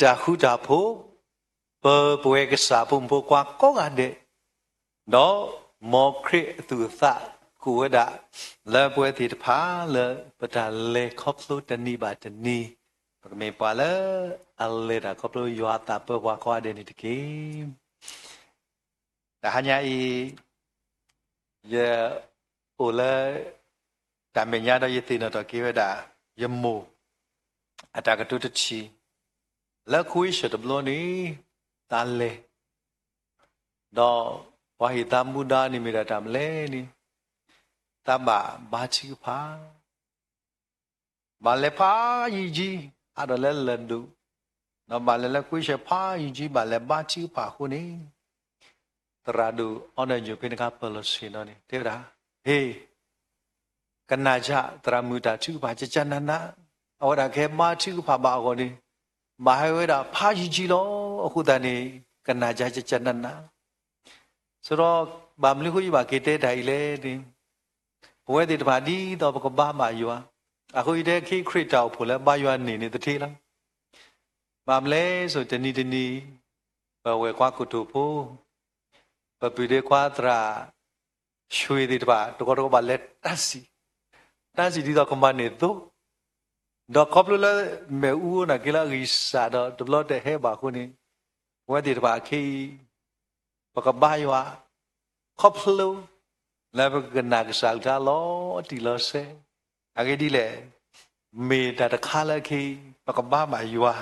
တၢ်ဃူတၢ်ဖိး, ပပဝဲကစၢ်အဖိမုၣ်ဖိခွါကိးဂၤဒဲး, ဒီးမ်ခရံာ်အသူၣ်အသးကိးဝဲဒၣ် လၢပဝဲသ့ၣ်တဖၣ်လၢပတၢ်လဲၤခီဖျိတနံၤဘၣ်တနံၤ, ပကမ့ၢ်ပှၤလၢအလဲၤတၢ်ခီဖျိယွၤအသးပၢပှၤကိးဂၤဒဲးန့ၣ်တက့ၢ်. တၢ်ဟါညါအံၤ ယအိၣ်လၢတၢ်မဲာ်ညါဒီးယသ့ၣ်နီၣ်ထီၣ်က့ၤဝဲဒၣ် ယမိၢ်အတၢ်ကတိၤတထံၣ် လၢခွံဆၢၣ်တဘျီန့ၣ် သးလဲၤ, ဒီးပှၤဟ့ၣ်သးမူဒါန့ၣ်မ့ၢ်ဒၣ်တၢ်မနုၤလဲၣ်န့ၣ်, သးဘၣ်ဘါထုကဖၣ် ဘၣ်လဲၤဖးယံာ်ယံာ် ဟးဒီးလၢလၢၢ်ဒိၣ်, ဒီးဘၣ်လဲၤလၢခွံဆၢၣ်ဖးယံာ်ယံာ် ဘၣ်လဲၤဘါထုကဖၣ်အဃိန့ၣ်, သရၣ်ဒိၣ်အီနၢၣ်ညိၣ်ဖဲန့ၣ်အခါ ပၢၢ်လီၤဆ့ၣ်နီၤန့ၣ် တဲဝဲဒၣ်, ဟ့ၣ်, ကနၣ်စၢ်သရၣ်မုၣ်တၢ်ထုကဖၣ်ကကနးနး, အဝဲဒၣ်ကဟဲဘါထုကဖၣ်ဘၣ်အဂီၢ်န့ၣ်, ဘၣ်ဟဲဝဲဒၣ်ဖးယံာ်ယံာ်လီၤ. အဃိသတးန့ၣ် ကနၣ်စၢ်ကကနးနး ဆိဒီး ဘၣ်မနုၤအဃိယဘၣ်က့ၤတဲတၢ်အံၤလဲၣ်န့ၣ်, ပဝဲသ့ၣ်တဖၣ်ဒ်သိးပကဘါဘၣ်ယွၤ, အဃိယတဲခ့ခရံာ်တၢ်အိၣ်ဖှိၣ်လၢဘါယွၤန့ၣ်န့ၣ်တထံၣ်လီၤ. ဘၣ်မနုၤလဲၣ်ဆိ တနံၤတနံၤ ပဝဲၢ်ခွါကိတိာ်ဖိ, ပပုၢ်ဒ့ခွါသရၣ် ဆှ့သ့ၣ်တဖၣ် တကီတကီဘၣ်လဲၤတၢ်စံၣ်, တၢ်စံၣ်ဒ်သိးကမၤန့ၢ်သိ, ဒီးခီဖျိလၢမ့ၣ်အူအိၣ်နာ်က့လၢအဂံၢ်စၢ်ဒီးတဘျီတဟဲဘၣ်အဃိန့ၣ်, ပဝဲသ့ၣ်တဖၣ်အခဲအံၤ ပကဘါယွၤ ခီဖျိ လၢပကကနၣ်ကစၢ်အကလုၢ်လီၤတံၢ်လီၤဆဲး, အဂ့ၢ်ဒ်လဲၣ်, မ့ၢ်တၢ်တခါလၢအခဲအံၤ ပကဘါဘၣ်ယွၤ,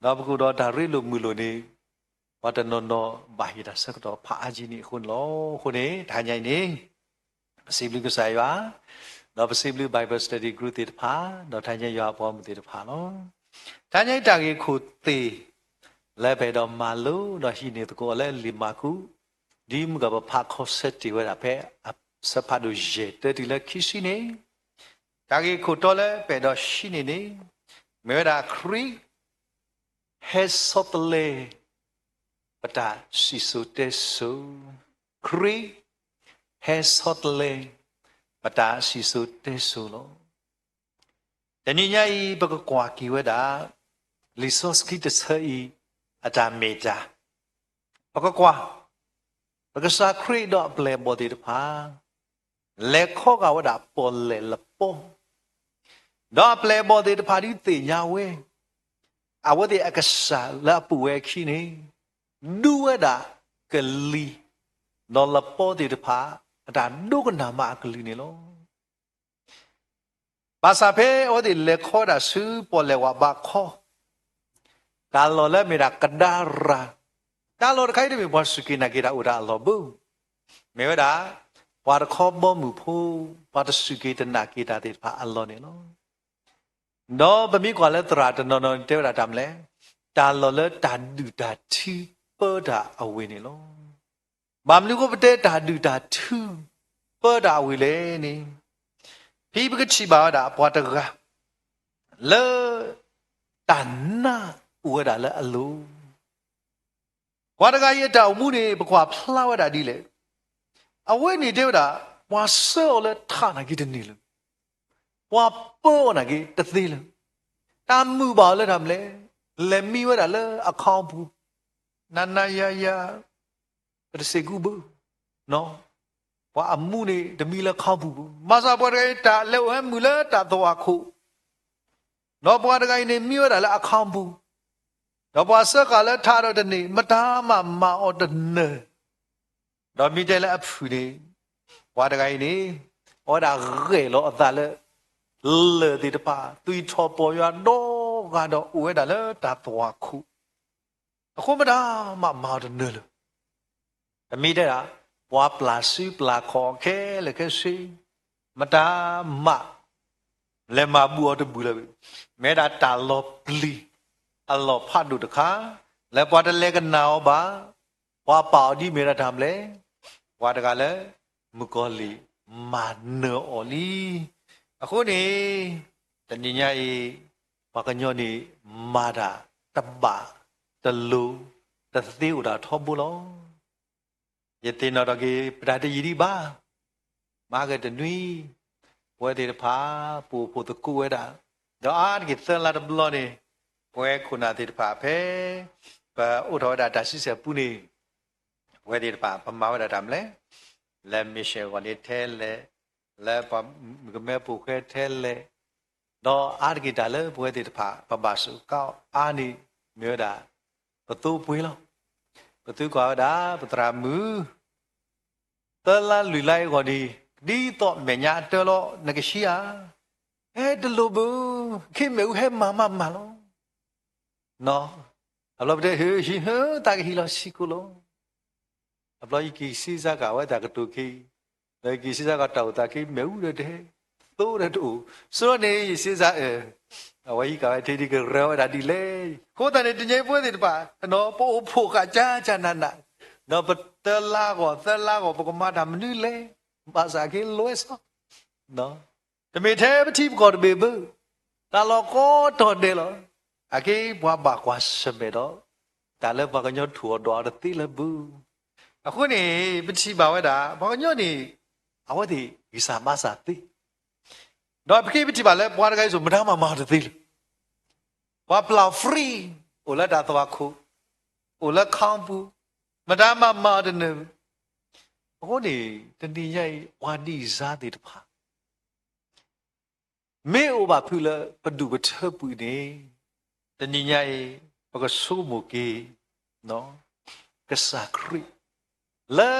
ဒီးပကအိၣ်ဒီးတၢ်ရ့လိာ်မုာ်လိာ်န့ၣ်, ပှၤတနီၤနီၤဘၣ်ဟ့ၣ်တၢ်ဆၢကတီၢ်ဖးအါကံန့ၣ်အဃိန့ၣ်လီၤ. အဃိန့ၣ် တဟါညါအံၤန့ၣ် ပစံးဘျုးကစၢ်ယွၤ, ဒီးပစံးဘျုး Bible Study Group သ့ၣ်တဖၣ်, ဒီးတဟါညါယွၤအပှၤမုၣ်သ့ၣ်တဖၣ်လီၤ. တဟါညါအံၤတၢ်ဂ့ၢ်ခိၣ်သ့ၣ် လၢပအဲၣ်ဒိးမၤလိဒီးဟံးန့ၢ်သကိးအီၤလၢလံာ်မၢ်ကူး, ဒ်မုၢ်ဂီၤပဖးခီဆၢတ့ၢ်ဝဲဒၣ်ဖဲအဆၢဖးဒိၣ်ယဲၢ် တၢတုၤလၢခံဆံန့ၣ်, တၢ်ဂ့ၢ်ခိၣ်တီလၢပအဲၣ်ဒိးဟံးန့ၢ်န့ၣ် မ့ၢ်ဝဲဒၣ်ခရံာ် ဟဲဆီတလဲ ပတၢ်စံၣ်စိၤတဲစိၤ, ခရံာ် ဟဲဆီတလဲ ပတၢ်စံၣ်စိၤတဲစိၤလီၤ. တနံၤညါအံၤ ပကကွၢ်က့ၤဝဲဒၣ် လံာ်စီဆှံတဆၢအံၤ အတၢ်မ့ၢ်တၢ်, ပကကွၢ် ပကစၢ်ခရံာ်ဒီးအပျဲၢ်အဘီၣ်သ့ၣ်တဖၣ် လဲၤခီဂာ်ဝဲဒၣ်ပီၣ်လဲၣ်လပီ, ဒီးအပျဲၢ်အဘီၣ်သ့ၣ်တဖၣ်ဒုးသ့ၣ်ညါဝဲ အဝဲသ့ၣ်အကစၢ်လၢအပူၤဝဲအခံန့ၣ် ဒူဝဲဒၣ်ကလံၤ ဒီးလပီသ့ၣ်တဖၣ် အတၢ်ဒိကနၣ်မးအကလုၢ်န့ၣ်လီၤ. ဘၣ်ဆၣ်ဖဲအဝဲသ့ၣ်လဲၤခီဒၣ်ဆူပီၣ်လဲၣ်ဝးဘးခီ, တၢ်လီၢ်လၢမ့ၢ်ဒၣ်ကဒါရၤ, တၢ်လီၢ်တခါအံၤတမ့ၢ်ပှၤစူၢ်က့ၤနာ်က့ၤတၢ်အိၣ်တၢ်အလီၢ်ဘၣ်, မ့ၢ်ဝဲဒၣ် ပှၤတခီဘီမုၢ်ဖိ, ပှၤတစူၢ်က့ၤတနာ်က့ၤတၢ်သ့ၣ်တဖၣ်အလီၢ်န့ၣ်လီၤ. ဒီးပမ့ၢ်ကွၢ်လၢသရၣ်တနီၤနီၤန့ၣ် တဲဝဲဒၣ်တၢ်မနုၤလဲၣ်, တၢ်လီၢ်လၢတၢ်ဒုၣ်တၢ်ထုပၢတၢ်အဝ့ၢ်န့ၣ်လီၤ. ဘၣ်မနုၤအဃိပတဲတၢ်ဒုၣ်တၢ်ထုပၢတၢ်အဝ့ၢ်လဲၣ်န့ၣ်, ဖဲပကထံၣ်ဘၣ်ဝဲဒၣ်ပှၤတဂၤ လၢ တၢ်နးအိၣ်ဝဲဒၣ်လၢအလိၤ ပှၤတဂၤအံၤအတၢ်အိၣ်မူန့ၣ် ပကွၢ်ဖျါဝဲဒၣ်ဒ်လဲၣ်. အဝဲန့ၣ်တဲဝဲဒၣ် ပှၤဆှၢအီၤလၢထးနာ်က့တန့ၢ်လၢၤ, ပှၤပၢအီၤနာ်က့တသ့လၢၤ, တၢ်မုာ်ဘၣ်အီၤလၢတၢ်မနုၤလဲၣ်, လဲၤမံဝဲဒၣ်လၢအခီပူၤ, နးနးယၤယၤ, ပတစ့ၢ်ကီးဘၣ်, ပှၤအမူန့ၣ်တမံလၢအခီပူၤဘၣ်. ဘၣ်ဆၣ်ပှၤတဂၤအံၤ တၢ်လဲၤအိၣ်ဟဲမုာ်လၢတၢ်သဝီခိၣ်, ဒီးပှၤတဂၤအံၤန့ၣ်မံဝဲဒၣ်လၢအခီပူၤ, ဒီးပှၤဆှၢဃာ်လၢထးဒီးတန့ၢ်, မတၤမးမၤအီၤတနၢၤ, ဒီးမ့ၢ်တဲလၢအဖုၣ်န့ၣ်, ပှၤတဂၤအံၤန့ၣ် အဝဲဒၣ်ဂဲၤလီၤအသးလၢ လၢၢ်သ့ၣ်တဖၣ် သွံၣ်ထီၣ်ပီၢ်ယွၤဒီဂၤဒီးအိၣ်ဝဲဒၣ်လၢတၢ်သဝီခိၣ်, အဃိမတၤမးမၤအီၤတနၢၤလၢၤ. တမ့ၢ်တဲဒၣ် ပှၤပျၢ်စုပျၢ်ခီၣ်ခဲလၢာ်ခဲဆ့, မတၤမး လဲၤမၤဘူၣ်အီၤတဘူၣ်လၢၤဘၣ်. မ့ၢ်ဒၣ်တၢ်လီၤပျံၤ အလီၢ်ဖးဒိၣ်တခါ, လၢပှၤတလဲၤကနၣ်အီၤဘၣ်, ပှၤပာ်အီၤဒ်မ့ၢ်ဒၣ်တၢ်မနုၤလဲၣ်, ပှၤတဂၤလၢ မုၣ်ကီၤလံၢ်မၤနၢၤအီၤလံ. အဃိန့ၣ် တနံၤညါအံၤ ပှၤကညီန့ၣ် မၤတၢ်တဘၣ်တလိၤ တသ့အိၣ်တၢ်ထီဘိလီၤ. ယသ့ၣ်နီၣ်ထီၣ်က့ၤ ပတၢ်တယံာ်ဒံးဘၣ်. မဟါကတနွံ ပဝဲသ့ၣ်တဖၣ် ပအိၣ်ဖှိၣ်သကိးဝဲဒၣ်, ဒီးအါတက့ၢ်သၢလါတဘျီန့ၣ် ပဝဲခိၣ်နၢ်သ့ၣ်တဖၣ်ဖဲ ပအိးထီၣ်ဝဲဒၣ်တၢ်ဆံဆဲၣ်ပူၤန့ၣ် ပဝဲသ့ၣ်တဖၣ် ပမၤဝဲဒၣ်တၢ်မနုၤလဲၣ်, လၢ mission အဂီၢ်န့ၣ်ထဲလဲၣ်, လၢပှၤမုၣ်ကမဲဖိဃဲထဲလဲၣ်, ဒီးအါတက့ၢ်တၢ်လၢပဝဲသ့ၣ်တဖၣ် ပဘၣ်ဆိၣ်ကါအီၤအါန့ၣ် မ့ၢ်ဝဲဒၣ် ပသိပှ့ၤလီၤ. ပသုကွၢ်ဝဲဒၣ် ပသရၣ်မုၣ် သၢလါလွံၢ်လါအံၤအဂီၢ်န့ၣ် ဒ်သိးမဲာ်ညါအတၢလီၤ နကဟံးဧါ. ဟဲတလိၣ်ဘၣ်, ခ့မ့ၣ်အူဟဲမၤမးမၤလီၤ. အဘျီပတဲ ဟ့ၣ်ဟံး ဟ့ၣ်သးကဟံးလီၤဆံးကိာ်လီၤ. အဘျီယက့ၤစ့စါကၤဝဲတၢ်ကတိၤခံ, ဒီးယက့ၤစ့စါကၤတၢ်အိၣ်သးခံ မ့ၣ်အူဒီးတဟဲ, သိဒီးတအိၣ်, ဆိန့ၣ် ယစ့စါအၢ အဝဲဟံးကၤဝဲထဲဒ်ကရၢဝဲဒၣ်ဒ်လဲၣ်. အဃိသတးန့ၣ် တနံၤအံၤပဝဲသ့ၣ်တဖၣ် ပအိၣ်ဖှိၣ်ဃာ်ကၢ်ကၢ်နးနး, ဒီးပတလါဂီၢ်သၢလါဂီၢ် ပကမၤတၢ်မနုၤလဲၣ်, ဘၣ်ဆၣ်က့လွဲစီ တမ့ၢ်ထဲပထံပကီၢ်တဘ့ၣ်ဘၣ်, တၢ်လီၢ်ကိးတီၤဒဲးလီၤ. အက့ပှၤဘၣ်ကွၢ်ဆၢၣ်မဲာ်ဒီး တၢ်လၢပှၤကညီထူၣ်အီၤဒွးအီၤတသ့လၢၤဘၣ်. အဃိန့ၣ် ပထံၣ်ဘၣ်ဝဲဒၣ် ပှၤကညီန့ၣ် အဝဲသ့ၣ်ဂံၢ်စၢ်ဘါစၢ်သ့, ဒီးပက့ပထံၣ်ဘၣ်လၢပှၤတဂၤအံၤစိၤ မတၤမၤမၤအီၤတသ့လၢၤ. ပှၤပျၢ် free အိၣ်လၢတၢ်သွၣ်ခိၣ်, အိၣ်လၢ ခီပူၤ, မတၤမၤမၤအီၤတနၢၤ. အဃိန့ၣ် တနံၤညါအံၤ ပှၤဒံၣ်စၢ်သ့ၣ်တဖၣ် မ့ၢ်အိၣ်ဘၣ်ဖုးလၢပဒူၣ်ပထၢပူၤန့ၣ် တနံၤညါအံၤ ပကဆိကမိၣ်က့ၤ ကစၢ်ခရံာ် လၢ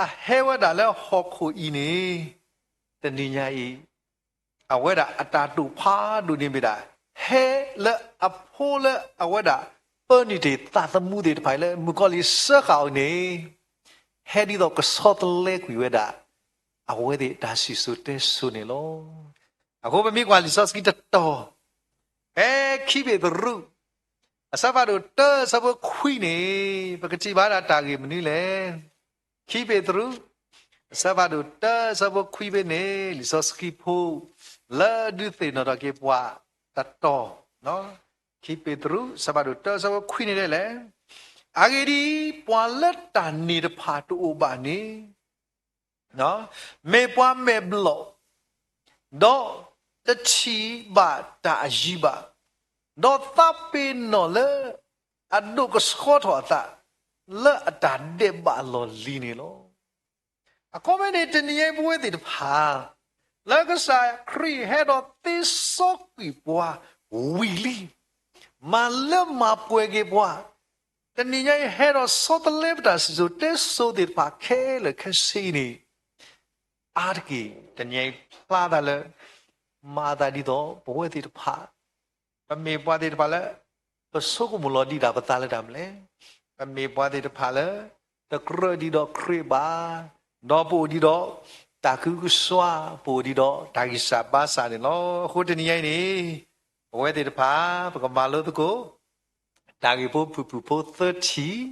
အဟဲဝဲဒၣ်လၢဟီၣ်ခိၣ်အံၤန့ၣ် တနံၤညါအံၤ အဝဲဒၣ်အတၢ်တိာ်ဖးဒိၣ်န့ၣ်မ့ၢ်ဒၣ် ဟဲလၢအဖိလၢအဝဲဒၣ် ပၢနုာ်တ့ၢ်သးသမူသ့ၣ်တဖၣ်အံၤလၢမုၣ်ကီၤလံၢ်စၢဃာ်အီၤန့ၣ် ဟဲဒ်သိးကဆီတလဲကွံာ်ဝဲဒၣ် အဝဲသ့ၣ်တၢ်စံၣ်စိၤတဲစိၤန့ၣ်လီၤ. အဃိပမ့ၢ်ကွၢ်လံာ်စီဆှံတတီၤ ဖဲခံပ့းတရူး အဆၢဖးဒိၣ်တၢ အဆၢဖိခွံန့ၣ် ပကထံၣ်ဘၣ်ဒၣ်တၢ်ဂ့ၢ်မနုၤလဲၣ်. ခံပ့းတရူး အဆၢဖးဒိၣ်တၢ အဆၢဖိခွံဖဲန့ၣ် လံာ်စီဆှံဖိ လၢဒုးသ့ၣ်နီၣ်ထီၣ်က့ၤပှၤတတီၤ, ခံပ့းတရူး အဆၢဖးဒိၣ်တၢ အဆၢဖိခွံန့ၣ်ဒ်လဲၣ်. အဂ့ၢ်ဒ်အံၤ, ပှၤလၢတၢ်န့ၢ်တဖၣ်တအိၣ်ဘၣ်န့ၣ် မ့ၢ်ပှၤမဲာ်ဘျီၣ်, ဒီးတထံၣ်ဘၣ်တၢ်အယံၤဘၣ်, ဒီးသးပ့ၤနီၣ်လၢအဒိၣ်ကဆှီထီၣ်အသး လၢအတၢ်ဒဲးဘးလီၢ်လံၤန့ၣ်လီၤ. အခီပညီန့ၣ် တနံၤအံၤပဝဲသ့ၣ်တဖၣ် လၢကစၢ်ခရံာ်ဟဲဒီးသ့စီကွံာ်ပှၤဝံၤလံ, မၤလၢမၤပှဲၤက့ၤပှၤ, တနံၤညါအံၤ ဟဲဒီးဆီတလဲပတၢ်စံၣ်စိၤတဲစိၤသ့ၣ်တဖၣ်ခဲလၢာ်ခဲဆ့အံၤန့ၣ် အါတက့ၢ် တနံၤအံၤဖျါသးလၢ မၤသးဒ်သိးပဝဲသ့ၣ်တဖၣ် ပမ့ၢ်ပှၤသ့ၣ်တဖၣ်လၢ ပဆိကမိၣ်လီၤဒံးဒၣ်ပသးလၢတၢ်မနုၤလဲၣ်. ပမ့ၢ်ပှၤသ့ၣ်တဖၣ်လၢ တကြၢးဒံးဒီးခရံာ်ဘၣ်, ဒီးပအိၣ်ဒံးဒီး တၢ်ကုကစွါ, ပအိၣ်ဒံးဒီး တၢ်ဂံၢ်စၢ်ဘါစၢ်န့ၣ်လီၤ. အဃိတနံၤညါအံၤန့ၣ် ပဝဲသ့ၣ်တဖၣ် ပကမၤလိသကိး တၢ်ဂ့ၢ်ဖိဖုၣ်ဖုၣ်ဖိသၢထံၣ်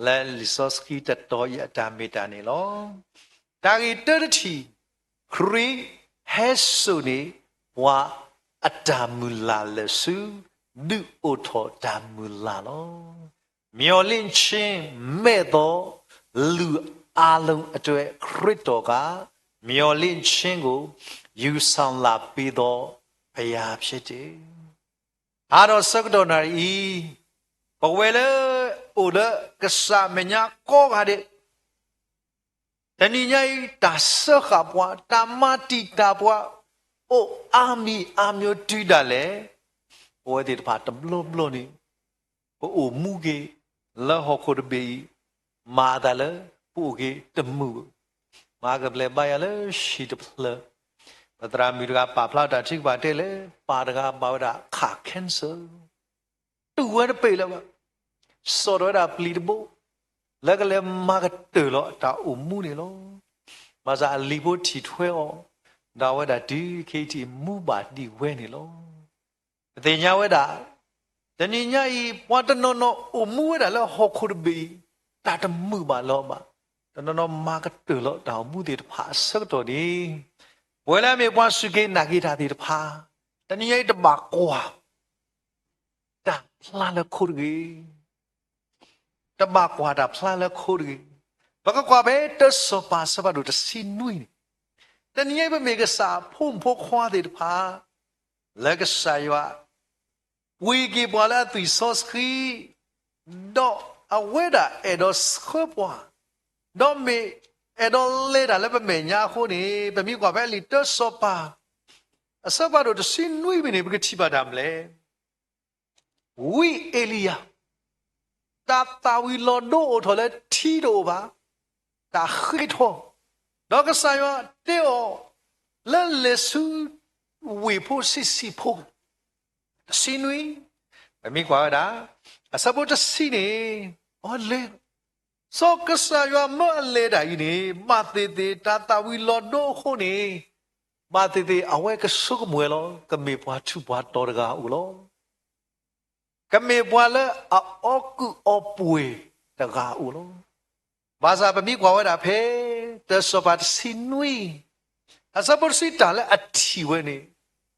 လၢလံာ်စီဆှံတတီၤအံၤအတၢ်မ့ၢ်တၢ်န့ၣ်လီၤ. တၢ်ဂ့ၢ်တၢတထံၣ်, ခရံာ်ဟဲစိာ်န့ၢ်ပှၤအတၢ်မုၢ်လၢ်လၢာ်ဆူ ဒုးအိၣ်ထီၣ်တၢ်မုၢ်လၢ်လီၤ. မျှော်လင့်ခြင်းမဲ့သော လူအားလုံးအတွက် ခရစ်တော်က မျှော်လင့်ခြင်းကို ယူဆောင်လာပေးသော ဘုရားဖြစ်တယ်. အါထီၣ်ဆၢကတီၢ်နၣ်ရံၣ်အံၤ, ပဝဲလၢအိၣ်လၢကစၢ်မဲာ်ညါကိးဂၤဒဲး, တနံၤညါအံၤ တၢ်စၢဃာ်ပှၤ, တၢ်မၤတံာ်တာ်ပှၤ, အိၣ်အါမံၤအါမျိုးတုၤဒၣ်လဲာ်, ပဝဲသ့ၣ်တဖၣ်တဘျီဘျီန့ၣ် ပအိၣ်မူက့ၤ လၢဟီၣ်ခိၣ်တဘ့ၣ်အံၤ, မၤအသးလၢ ပအိၣ်က့ၤတမုာ်ဘၣ်. မၤကပျဲၢ်ဘါယွၤလၢဟံၣ်တဖျၢၣ်, ပသရၣ်မုၣ်တဂၤပာ်ဖျါတၢ်ထုကဖၣ်တဲလဲၣ်, ပၢ်တဂၤဘၣ်ဝဲဒၣ်ခး cancer, တူၢ်ဝဲတပ့ၢ်လၢၤဘၣ်, စိာ်ထီၣ်ဝဲဒၣ်ပျံၤတဘိ, လၢကလဲၤမၤကတၢၢ်လီၤအတၢ်အိၣ်မူန့ၣ်လီၤ. ဘၣ်ဆၣ်အလံၤဖိထံၣ်ထွဲအီၤ, ဒီးအဝဲဒၣ်တုၤခဲအံၤထံၣ်မူဘၣ်ဒံးဝဲန့ၣ်လီၤ. ပသ့ၣ်ညါဝဲဒၣ်, တနံၤညါအံၤ ပှၤတနီၤနီၤအိၣ်မူဝဲဒၣ်လၢဟီၣ်ခိၣ်တဘ့ၣ်အံၤ, တၢ်တမုာ်ဘၣ်လၢၤဘၣ်, တနီၤနီၤမၤကတၢၢ်လီၤတၢ်အိၣ်မူသ့ၣ်တဖၣ်အဆၢကတီၢ်န့ၣ်, ပဝဲလၢအမ့ၢ်ပှၤစူၢ်က့ၤနာ်က့ၤတၢ်သ့ၣ်တဖၣ်, တနံၤညါအံၤတဘၣ်ကွၢ် တၢ်ဖျါလၢခိတဂ့ၤ တဘၣ်ကွၢ်တၢ်ဖျါလၢခိတဂ့ၤ. ပကကွၢ်ဖဲတၢစီၤပၤအဆၢဖးဒိၣ်တဆံနွံန့ၣ်, တနံၤအံၤပမ့ၢ်ကစၢ်အဖိမုၣ်ဖိခွါသ့ၣ်တဖၣ်, လၢကစၢ်ယွၤ ပှ့ၤက့ၤပှၤလၢအသွံၣ်စီဆှံ, ဒီးအဝဲဒၣ်အဲၣ်ဒိးဆှၢပှၤ, ဒီးမ့ၢ်အဲၣ်ဒိးလဲၤတၢ်လၢပမဲာ်ညါအဃိန့ၣ် ပမ့ၢ်ကွၢ်ဖဲလံာ်တၢစီၤပၤ အဆၢဖးဒိၣ်တဆံနွံပူၤန့ၣ် ပကထံၣ်ဘၣ်တၢ်မနုၤလဲၣ်. ဝံအ့လံယၤ တၢ်သၣ်ဝံၤလီၤဒိအိၣ်ထီၣ်လၢထံတအိၣ်ဘၣ်, တၢ်ဃ့ထီ, ဒီးကစၢ်ယွၤတဲအီၤ လၢလဲၤဆူဝ့ၢ်ဖိဆံးဆံးဖိ တဆံနွံ, ပမ့ၢ်ကွၢ်ဝဲဒၣ် အဆၢဖိတဆံန့ၣ်, အလဲၤ, စီၤကစၢ်ယွၤမၢအလဲၤတၢ်အံၤန့ၣ် ဘၣ်သ့ၣ်သ့ၣ် တၢ်သၣ်ဝံၤလီၤဒိအဃိန့ၣ်, ဘၣ်သ့ၣ်သ့ၣ် အဝဲကဆိကမိၣ်ဝဲလီၤ, ကမ့ၢ်ပှၤထူးပှၤတီၤတဂၤအိၣ်လီၤ. ကမ့ၢ်ပှၤလၢအအီကူၣ်အီပှဲၤတဂၤအိၣ်လီၤ. ဘၣ်ဆၣ်ပမ့ၢ်ကွၢ်ဝဲဒၣ်ဖဲ တၢစီၤပၤတဆံနွံ အဆၢဖိတဆံ တၢ်လၢအထံၣ်ဝဲန့ၣ်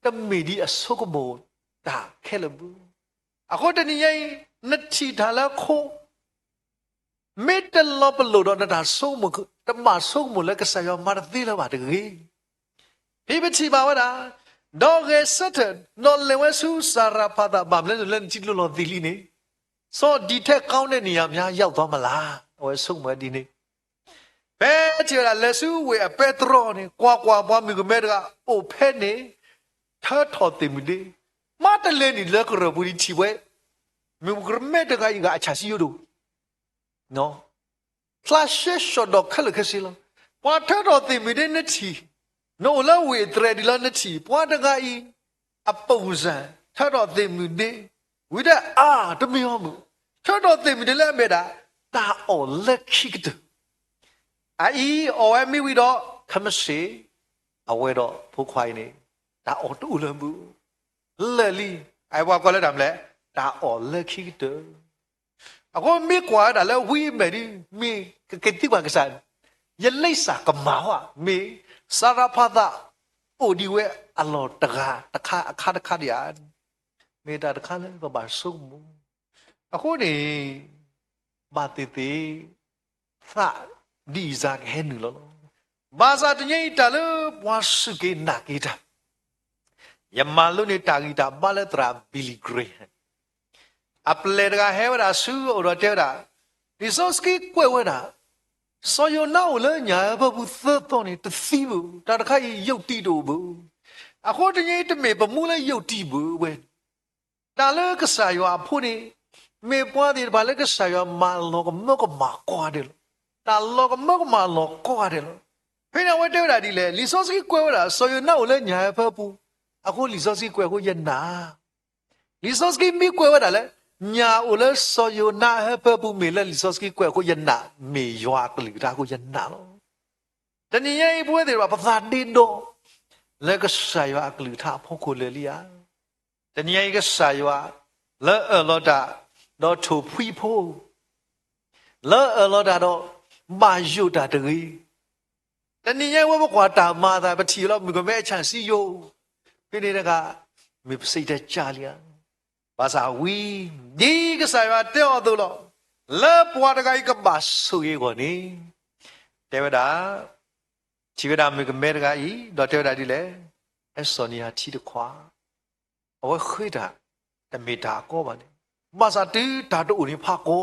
တမ့ၢ်ဒ်အဆိကမိၣ်တၢ်ခဲလၢာ်ဘၣ်. အဃိတနံၤညါအံၤ နထံၣ်တၢ်လၢအခိၣ် မ့ၢ်တလီၤပလိာ်ဒီးနတၢ်ဆိကမိၣ် တဘၣ်ဆိကမိၣ်လၢကစၢ်ယွၤမၤတသ့လၢၤဘၣ်တဂ့ၤ. ဖဲပထံၣ်ဘၣ်ဝဲဒၣ်, ဒီးဂဲၤဆၢထၢၣ် ဒီးလဲၤဝဲဆူစၤရဖးသး ဘၣ်မနုၤလဲၣ် လၢနထံၣ်လိၣ်လီၤသံးလံန့ၣ်, စီၤဒံးထဲး ကောင်းတဲ့နေရာများ ရောက်သွားမလား အဝဲဆိကမိၣ်ဝဲဒ်န့ၣ် ဖဲထံၣ်ဝဲဒၣ်လဲၤဆူဝ့ၢ်အပဲတြီန့ၣ် ကွၢ်ကွၢ်ပှၤမုၣ်ကမဲတဂၤအိၣ်ဖဲန့ၣ် ထၢထီၣ်သ့ၣ်မုၢ်ဒ့, မ့ၢ်တလဲၤနံၣ်လၢကရၢၢ်ပူၤန့ၣ်ထံၣ်ဝဲ, မုၣ်ကမဲတဂၤအံၤဂၤအဆၣ်ဆံယိၣ်ဒိၣ် ဖျါရှဲရှိးဒီးခဲလၢာ်ခဲဆ့လီၤ. ပှၤထၢထီၣ်သ့ၣ်မုၢ်ဒ့နထံၣ်, နအိၣ်လၢဝ့ၢ်အတြဲၤဒံးလီၤနထံၣ် ပှၤတဂၤအံၤ အပိၢ်စၢ် ထၢထီၣ်သ့ၣ်မုၢ်ဒ့, ဝံၤဒီးအါတမ့ၢ်အီၤမုၢ်, ထၢထီၣ်သ့ၣ်မုၢ်ဒ့လၢအမ့ၢ်ဒၣ် တၢ်အီၣ်လၢခံကတၢၢ် အအံၤအီၣ်ဝဲမ့ၢ်ဝံၤဒီး ခဲမုၢ်ဆ့ၣ် အဝဲဒီးဖိခွါအံၤန့ၣ် တၢ်အီၣ်တအိၣ်လၢမုၢ် လၢာ်လံ. အဝဲကွၢ်လၢတၢ်မနုၤလဲၣ်, တၢ်အီၣ်လၢခံကတၢၢ်. အဃိမ့ၢ်ကွၢ်ဝဲဒၣ်လၢဝံအမဲာ်ဒ် မ့ၢ်ကက့ၤသံကွၢ်ကစၢ်, ယလံစၢ်ကမၣ်ဝဲ မ့ၢ်စၤရဖးသး အိၣ်ဒံးဝဲအလီၢ်တဂၤတခါ အခါတခါဒံးဧါ. မ့ၢ်တၢ်တခါလၢပဘၣ်ဆိကမိၣ် အဃိန့ၣ် ဘၣ်သ့ၣ်သ့ၣ် သးဒ်အံၤစါကဟဲနုာ်လီၤလီၤ. ဘၣ်ဆၣ်တနံၤအံၤတၢ်လၢပှၤစူၢ်က့ၤနာ်က့ၤတၢ် ယမၤလိန့ၢ်တၢ်ဂံၢ်တၢ်ဘါလၢသရၣ် Billy Graham အပျဲၢ်တဂၤဟဲဝဲဒၣ်ဆူအအိၣ်ဒီးတဲဝဲဒၣ်, လံာ်စီဆှံကွဲးဝဲဒၣ်, စီၤယိၤနါအိၣ်လၢညၣ်အၢဖၢပူၤသၢသီန့ၣ် တသံဘၣ်, တၢ်တခါအံၤယုၢ်တံၢ်တအိၣ်ဘၣ်. အဃိတနံၤအံၤတမ့ၢ်ပမူလၢယုၢ်တံၢ်ဘၣ်ဝဲ တၢ်လၢကစၢ်ယွၤအဖိန့ၣ် မ့ၢ်ပှၤသ့ၣ်တဖၣ်လၢကစၢ်ယွၤမၤလီၤကမၢကမၣ်ကိးဂၤဒဲးလီၤ. တၢ်လီၤကမၢကမၣ်လီၤကိးဂၤဒဲးလီၤ. ဖဲန့ၣ်အဝဲတဲဝဲဒၣ်ဒ်လဲၣ်, လံာ်စီဆှံကွဲးဝဲဒၣ် စီၤယိၤနါအိၣ်လၢညၣ်အၢဖၢပူၤ, အဃိလံာ်စီဆှံကွဲးအဃိယနာ်. လံာ်စီဆှံမ့ၢ်ကွဲးဝဲဒၣ်လၢ ညၣ်အိၣ်လၢစီၤယိၤနါအၢဖၢပူၤ မ့ၢ်လၢလံာ်စီဆှံကွဲးအဃိယနာ်, မ့ၢ်ယွၤအကလုၢ်ကထါအဃိယနာ်လီၤ. တနံၤညါအံၤပဝဲသ့ၣ်တဖၣ် ပသးဒ့ဒီ လၢကစၢ်ယွၤအကလုၢ်ကထါအဖီခိၣ်လၢာ်လံဧါ. တနံၤညါအံၤကစၢ်ယွၤ လၢအၢၣ်လီၤတၢ် ဒီးထိၣ်ဖှံဖိ လၢအၢၣ်လီၤတၢ်ဒီး ဘၣ်ယိၣ်တၢ်တဂ့ၤ. တနံၤညါအံၤဝဲပကွၢ်တၢ်မၤအသး ပထံၣ်လီၤမုၣ်ကမဲအဆၣ်ဆံယိၣ်, ဖဲန့ၣ်တဂၤ မ့ၢ်ပစံးတၢ်ကၢ်လံဧါ. ဘၣ်ဆၣ်ဝံၤ ဒ်ကစၢ်ယွၤတဲအီၤအသိးလီၤ. လၢပှၤတဂၤအံၤကဘၣ်ဆိၣ်ဂ့ၤအဂီၢ်န့ၣ် တဲဝဲဒၣ်, ထံၣ်ဝဲဒၣ်မုၣ်ကမဲတဂၤအံၤ ဒီးတဲဝဲဒၣ်ဒ်လဲၣ်, ဟဲစိာ်န့ၢ်ယၤထံတခွး, အဝဲဃ့တၢ် တမ့ၢ်တၢ်အကီဘၣ်န့ၣ်, ဘၣ်ဆၣ်တုၤတၢ်တအိၣ်န့ၣ်ဖးကီ,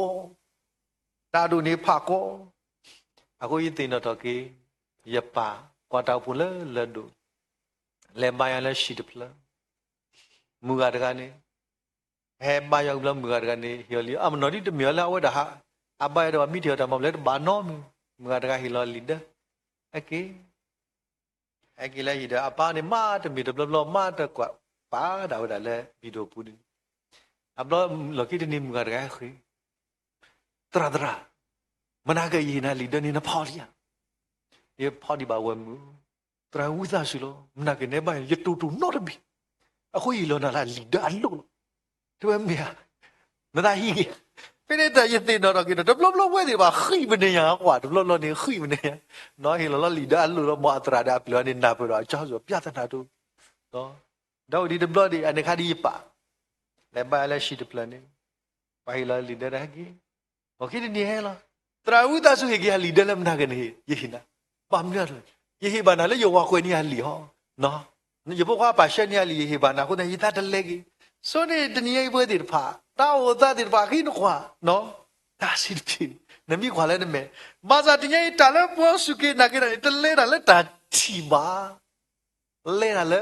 တၢ်တအိၣ်န့ၣ်ဖးကီ, အဃိယသ့ၣ်နီၣ်ထီၣ်က့ၤ ယပၢ်ကွၢ်တၢ်အိၣ်ဖှိၣ်လၢလၢၢ်ဒိၣ်, လဲၤဘါယွၤလၢဟံၣ်တဖျၢၣ်, မုၢ်ဂၤတဂၤန့ၣ် ဟဲဘါယွၤဘျီ မုၢ်ဂၤတဂၤန့ၣ် ဟ့ၣ်အီၤလံာ်, အမနီၤဒ်တမ့ၢ်အီၤလၢအဝဲဒၣ်ဟး, အဘါယွၤဒီးမံထံၣ်အီၤတၢ်မၤဘျဲတဘၣ်နီတမံၤ, မုၢ်ဂၤတဂၤဟ့ၣ်လီၤလံာ်ဒၢ, ဟဲက့ၤ, ဟဲက့ၤလၢဟံၣ်ဒီး အပၢ်န့ၣ်မၤတမ့ၢ်တဘျီဘျီ မၤတကွၢ်ပာ်ဒၣ်ဝဲဒၣ်လၢဘံၣ်ဒိၣ်ပူၤန့ၣ်, အဘျီလီၢ်ခံတနံၤမုၢ်ဂၤတဂၤဟဲဃ့, သရၣ်သရၣ်, မနၤက့ၤယဟ့ၣ်နၤလံာ်ဒၢန့ၣ်နဖီလံဧါ, ယဖီဒံးဘၣ်ဝဲမုၢ် သရၣ်ဝံသးစူၤလီၤ, မနၤက့ၤနဘါယွၤ ယတိၢ်တိၢ်နီတဘ့ၣ်, အဃိယဟ့ၣ်လီၤနၤလၢလံာ်ဒၢအလိၣ်လီၤ, တဲဝဲမ့ၢ်ဧါ, နသးဟံးက့ၤ, ဖဲန့ၣ်တၢ်ယသ့ၣ်နီၣ်ထီၣ်က့ၤဒီး တဘျီဘျီဝဲသ့ၣ်တဖၣ်ဃံးမနုၤညါကွၢ်, တဘျီဘျီန့ၣ်ဃံးမနုၤညါ, နီၢ်ဟ့ၣ်လီၤလီၤလံာ်ဒၢအလိၣ်လီၤ မ်အသရၣ်ဒီးအပျဲၢ်အီၤန့ၣ် နၢ်ပၢၢ်ဒီးအကၠီစီၤပျၢ်သနာ်တိ, ဒီးအိၣ်ဒံးတဘျီဒံး အန့ၣ်ခါဒ်ယပၢ်, လဲၤဘါယွၤလၢဟံၣ်တဖျၢၣ်န့ၣ်, ပှၤဟ့ၣ်လီၤလံာ်ဒၢတဟဲက့ၤ လီၢ်ခံတနံၤဟဲလီၤ, သရၣ်ဝံသးစူၤဟ့ၣ်က့ၤယၤလံာ်ဒၢလၢမနၤက့ၤန့ၣ် ယဟ့ၣ်နၤ, ဘၣ်မနုၤလဲၣ်, ယဟ့ၣ်ဘၣ်နၤလၢယဝၤကွဲးန့ၢ်ယၤလံာ်ဟီ, ယဖိခွါပာ်ဆှဲန့ၢ်ယၤလံာ် ယဟ့ၣ်ဘၣ်နၤအဃိသတး ယသးတလဲက့ၤ, ဆိန့ၣ်တနံၤညါအံၤပဝဲသ့ၣ်တဖၣ် တၢ်အိၣ်သးသ့ၣ်တဖၣ် ဟံးနကွၢ် တၢ်စံးတဖျၢၣ် နမ့ၢ်ကွၢ်လၢနမဲာ်, ဘၣ်ဆၣ်တနံၤညါအံၤ တၢ်လၢပှၤစူၢ်က့ၤနာ်က့ၤတၢ်န့ၣ် တလဲၤတၢ်လၢတၢ်ထံၣ်ဘၣ်, လဲၤတၢ်လၢ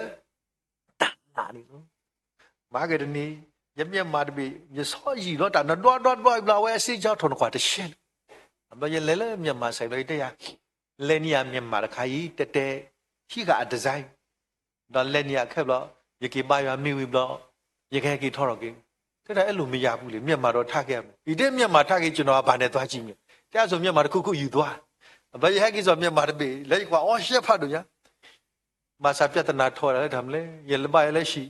တၢ်နာ်န့ၣ်လီၤ. မၤက့ၤတနံၤ ယမၠၢ်မၤတဘ့ၣ် ယဆီယံာ်လီၤတၢ် နဒွးဒွးဒွးဘျီ အဝဲအစ့ကၠီထီၣ်နကွၢ်တရှဲန့ၣ်, ဘျီယလဲၤလၢမၠၢ်မၤစဲးဘျီ ယတဲယၤ လဲၤန့ၢ်ယၤမၠၢ်မၤတခါအံၤ တဲတဲ ဟံးဃာ်အ design ဒီးလဲၤန့ၢ်ယၤခဲဘျီ ယက့ၤဘါယွၤမ့ၢ်ဝံၤဘျီ ယကဟဲက့ၤထီထီၣ်က့ၤ, တဲဒၣ်အဲၣ်လိာ်မ့ၢ်ယၤပူၤလံ မၠၢ်မၤဒီးထးက့ၤအမ့ၢ် ယတဲမၠၢ်မၤထးက့ၤ ကနီၤအဘၣ်နဲၣ်သွါကံမ့ၢ် တဲအစိၤမၠၢ်မၤတခူခူယုၢ်သွါ, ဘျီယဟဲက့ၤစိာ်မၠၢ်မၤတဘ့ၣ် လၢယကွၢ်အီၣ်ရှဲဖးဒိၣ်ညါ ဘၣ်ဆၣ်ပျၢ်တနၤထီၣ်ဝဲဒၣ်လၢတၢ်မနုၤလဲၣ် ယလဲၤဘါယွၤလၢဟံၣ်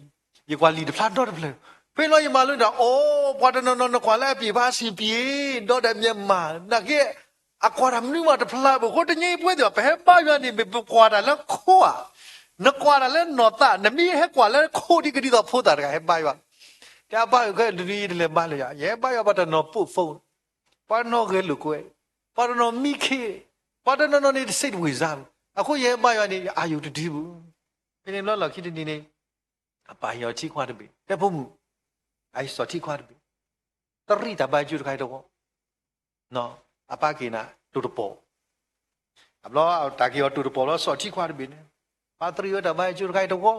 ယကွၢ်လံာ်တဖျါဒီတဖျၢၣ်, ဖဲလီၤယမၤလိတၢ် အိ ပှၤတနီၤနီၤနကွၢ်လၢအပျ့ၤဖးစံးပျ့ၤ ဒီးဒီးမၠၢ်မၤ နာ်က့ အကွၢ်တၢ်မနုၤမးတဖျါဘၣ် အဃိတနံၤအံၤပဝဲသ့ၣ်တဖၣ် ပဟဲဘါယွၤန့ၣ် မ့ၢ်ပကွၢ်တၢ်လၢခိဧါ, နကွၢ်တၢ်လၢနီၢ်သး နမ့ၢ်ဟဲကွၢ်လၢခိဒ်ကဒ်သိးဖိသၣ်တဂၤ ဟဲဘါယွၤ, တဲအဘါယွၤခဲတနံၤတလဲၤဘါလၢယၤ ယဟဲဘါယွၤပှၤတနီၤပိာ်ဖိ ပှၤတနီၤဂဲၤလိာ်ကွဲ, ပှၤတနီၤမံခ့, ပှၤတနီၤနီၤန့ၣ်တစဲးတဝ့ၢ်စါလီၤ. အဃိယဟဲဘါယွၤန့ၣ် ယအါယိာ်တဒုဘၣ်. ဖဲန့ၣ်ဘျီလီၢ်ခံတနံၤန့ၣ် အပၢ်ဟ့ၣ်အီၤထံခွါတဘ့ၣ်, တဲဖိမုၣ်, အအံၤစီၤထံခွါတဘ့ၣ်, တရံးတၢ်ဘါယွၤကၠိတခါအံၤတဝီ, အပၢ်က့ၤနၤတိၤတပီၤ, အဘျီတၢ်က့ၤအီၤတိၤတပီၤဘျီ စီၤထံခွါတဘ့ၣ်န့ၣ်, ပၢ်တရံးဝဲတၢ်ဘါယွၤကၠိတခါအံၤတဝီ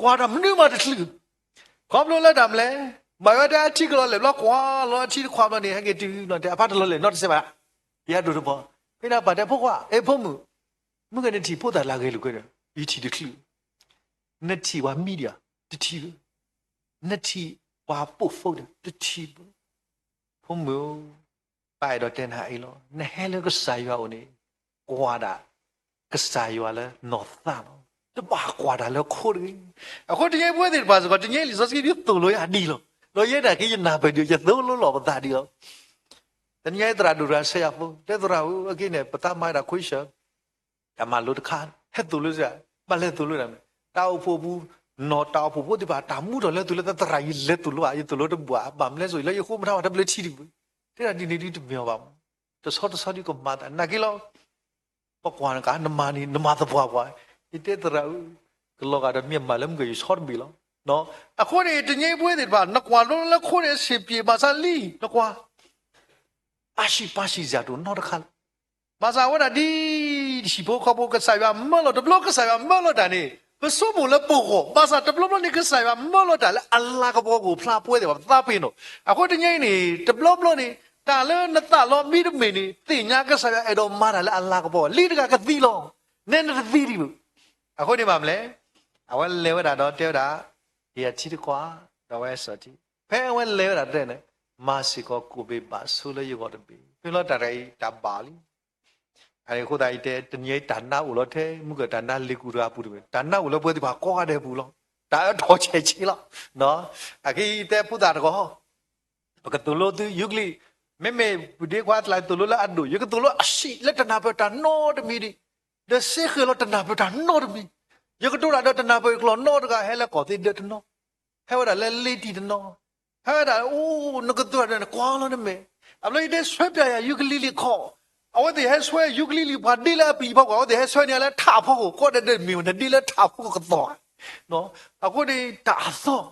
ကွၢ်တၢ်မနုၤမးတချုး, ခီဖျိလၢတၢ်မနုၤလဲၣ်, ဘၣ်ဝဲတဲအထံကလီၤလဲၢ်ဘျီ ကွၢ်လီၤအထံတခွးဘျီန့ၣ် ဟဲက့ၤတုၤဘျီတဲ အပၢ်တလီၤလဲၢ်နီတစဲးဘၣ်, ယဟဲတိၤတပီၤ, ဖဲန့ၣ်ပၢ်တဲဖိခွါ အဲၣ်ဖိမုၣ်, မုၢ်ဂဲၤနထံၣ်ဖိသၣ်လၢအဂဲၤလိာ်ကွဲဒီး ယထံၣ်တချုး, နထံၣ်ပှၤမံဒံးဧါ, တထံၣ်ဘၣ်, နထံၣ်ပှၤပိာ်ဖိဒီး တထံၣ်ဘၣ်, ဖိမုၣ်ဧၢ ပၢ်အဲၣ်ဒိးတဲနၤအံၤလီၤ. နဟဲလၢကစၢ်ယွၤအအိၣ်န့ၣ် ကွၢ်ဒၣ်ကစၢ်ယွၤလၢနီၢ်သးလီၤ. တဘၣ်ကွၢ်တၢ်လၢခိတဂ့ၤ. အဃိတနံၤအံၤပဝဲသ့ၣ်တဖၣ်စ့ၢ်ကီး တနံၤအံၤလံာ်စီဆှံဒ်သိၣ်လိယၤဒ်လီၤ. ဒီးယဲဒၣ်က့ၤယနၢ်ပၢၢ်ဒံး ယသိၣ်လိလီၤပသးဒံးလီၤ. တနံၤအံၤသရၣ်ဒိၣ်တဂၤဆဲးယၤဖိ, တဲသရၣ်ဧၢ, အက့န့ၣ် ပသးမၤဒၣ်ခွံဆၢ တၢ်မၤလိတခါ, ဟဲသိၣ်လိစ့ၢ်, ဘၣ်လဲၤသိၣ်လိတၢ်မနုၤ, တၢ်အိၣ်ဖှိၣ်ပူၤ, နီၢ်တၢ်အိၣ်ဖှိၣ်ဖိသ့ၣ်တဖၣ် တၢ်မူထီၣ်လဲၤသိၣ်လိ သရၣ်ယလဲၤသိၣ်လိဧါ, ယသိၣ်လိတဘၣ်, ဘၣ်မနုၤလဲၣ်ဆိ လၢယဃိမတၤဘၣ်တဘျၢထံတဘၣ်, တဲဒၣ်ဒ်န့ၣ်ဒ်တမ့ၢ်အီၤဘၣ်မး, တဆီတဆီဒ်ကမၤသးနာ်က့လီၤ. ပကွၢ်နကါ နမၤန့ၣ် နမၤသပှၢ်ပှၢ်, ယတဲသရၣ်ဧၢ, ကလီၤဂာ်ဒီးမ့ၢ်မၤလၢမုၢ်ဂီၤယဆီတဘ့ၣ်လီၤ. အဃိန့ၣ် တနံၤအံၤပဝဲသ့ၣ်တဖၣ် နကွၢ်လိလၢခိန့ၣ် အဆင်ပြေ ဘၣ်ဆၣ်လံ နကွၢ် အါဆံးပၢ်ဆံးစ့ၢ်တအိၣ်နီတခါလၢၤ ဘၣ်ဆၣ်အဝဲဒၣ်ဒ် ဟံၣ်ဖိဃီဖိ ကစၢ်ယွၤမၢလီၤ, တဘျီကစၢ်ယွၤမၢလီၤတၢ်န့ၣ် ပဆိကမိၣ်လၢပဂီၢ်, ဘၣ်ဆၣ်တဘျီဘျီန့ၣ် ကစၢ်ယွၤမၢလီၤတၢ်လၢအလၤကပီၤကအိၣ်ဖျါပဝဲသ့ၣ်တဖၣ် ပသးပ့ၤနီၣ်. အဃိတနံၤအံၤန့ၣ် တဘျီဘျီန့ၣ် တၢ်လၢနသးလီမံတမ့ၢ်န့ၣ် သ့ၣ်ညါကစၢ်ယွၤအဲၣ်ဒိးမၤတၢ်လၢအလၤကပီၤ, လံတဂၤကသံလီၤ, နဲနတသံဒံးဘၣ်. အဃိန့ၣ်ဘၣ်မနုၤလဲၣ်, အဝဲလဲၤဝဲဒၣ်ဒီးတဲဝဲဒၣ် ယထံတခွး, ဒီးဝဲစီၤထံ, ဖဲအဝဲလဲၤဝဲဒၣ်တဲန့ၣ်, မၤစ့ၢ်ကီးကိးဘ့ၣ်ဘၣ်ဆိလၢယဂီၢ်တဘ့ၣ်, ဖဲလီၤတၢ်တဂၤအံၤတၢ်ဘၣ်လံ. အဃိသတးအံၤတဲ တနံၤအံၤတၢ်နါအိၣ်လီၤထဲ မုၢ်ကတၢ်နါလ့ၤကူၣ်တဂၤအပူၤတမ့ၢ်, တၢ်နါအိၣ်လၢပဝဲသ့ၣ်တဖၣ်ကိးဂၤဒဲးအပူၤလီၤ. တၢ်အၢထီၣ်ဆဲးဆဲးလီၤ. အခဲအံၤတဲဖိသၣ်တဂီၢ် ပကသိၣ်လိသုယူကလံၢ်, မ့မ့ၢ်ပဒ့ခွါတလးသိၣ်လိလၢအဒိၣ်, ယကသိၣ်လိအဆံးလၢတနၢ်ပၢၢ်တၢ်နီတမံၤဒံး, ဒီးစ့ဃဲၤလီၤတနၢ်ပၢၢ်တၢ်နီတမံၤ, ယကတိၤတၢ်ဒီးတနၢ်ပၢၢ်ကျိာ်နီတဂၤ ဟဲလၢကီၢ်သ့ဒၢးတနီၤ, ဟဲဝဲဒၣ်လၢလ့တံၢ်တနီၤ, ဟဲဝဲဒၣ်အိၣ်နကသိၣ်တၢ်ဒီးနကွၢ်လီၤနမဲာ်, အဘျီယတဲဆွဲပၠးယၤယူကလံၢ်လံၢ်ခီၣ်, အဝဲသ့ၣ်ဟဲဆွဲယူကလံၢ်လံၢ် ပှၤဒ့လၢအပံာ်ဖီခိၣ် အဝဲသ့ၣ်ဟဲဆွဲန့ၢ်လၢထးဖီခိၣ် ကိးဂၤဒဲးမ့ၢ်ဝဲ နဒ့လၢထးဖီခိၣ်ကသီၣ် အဃိန့ၣ်တၢ်အသီၣ်,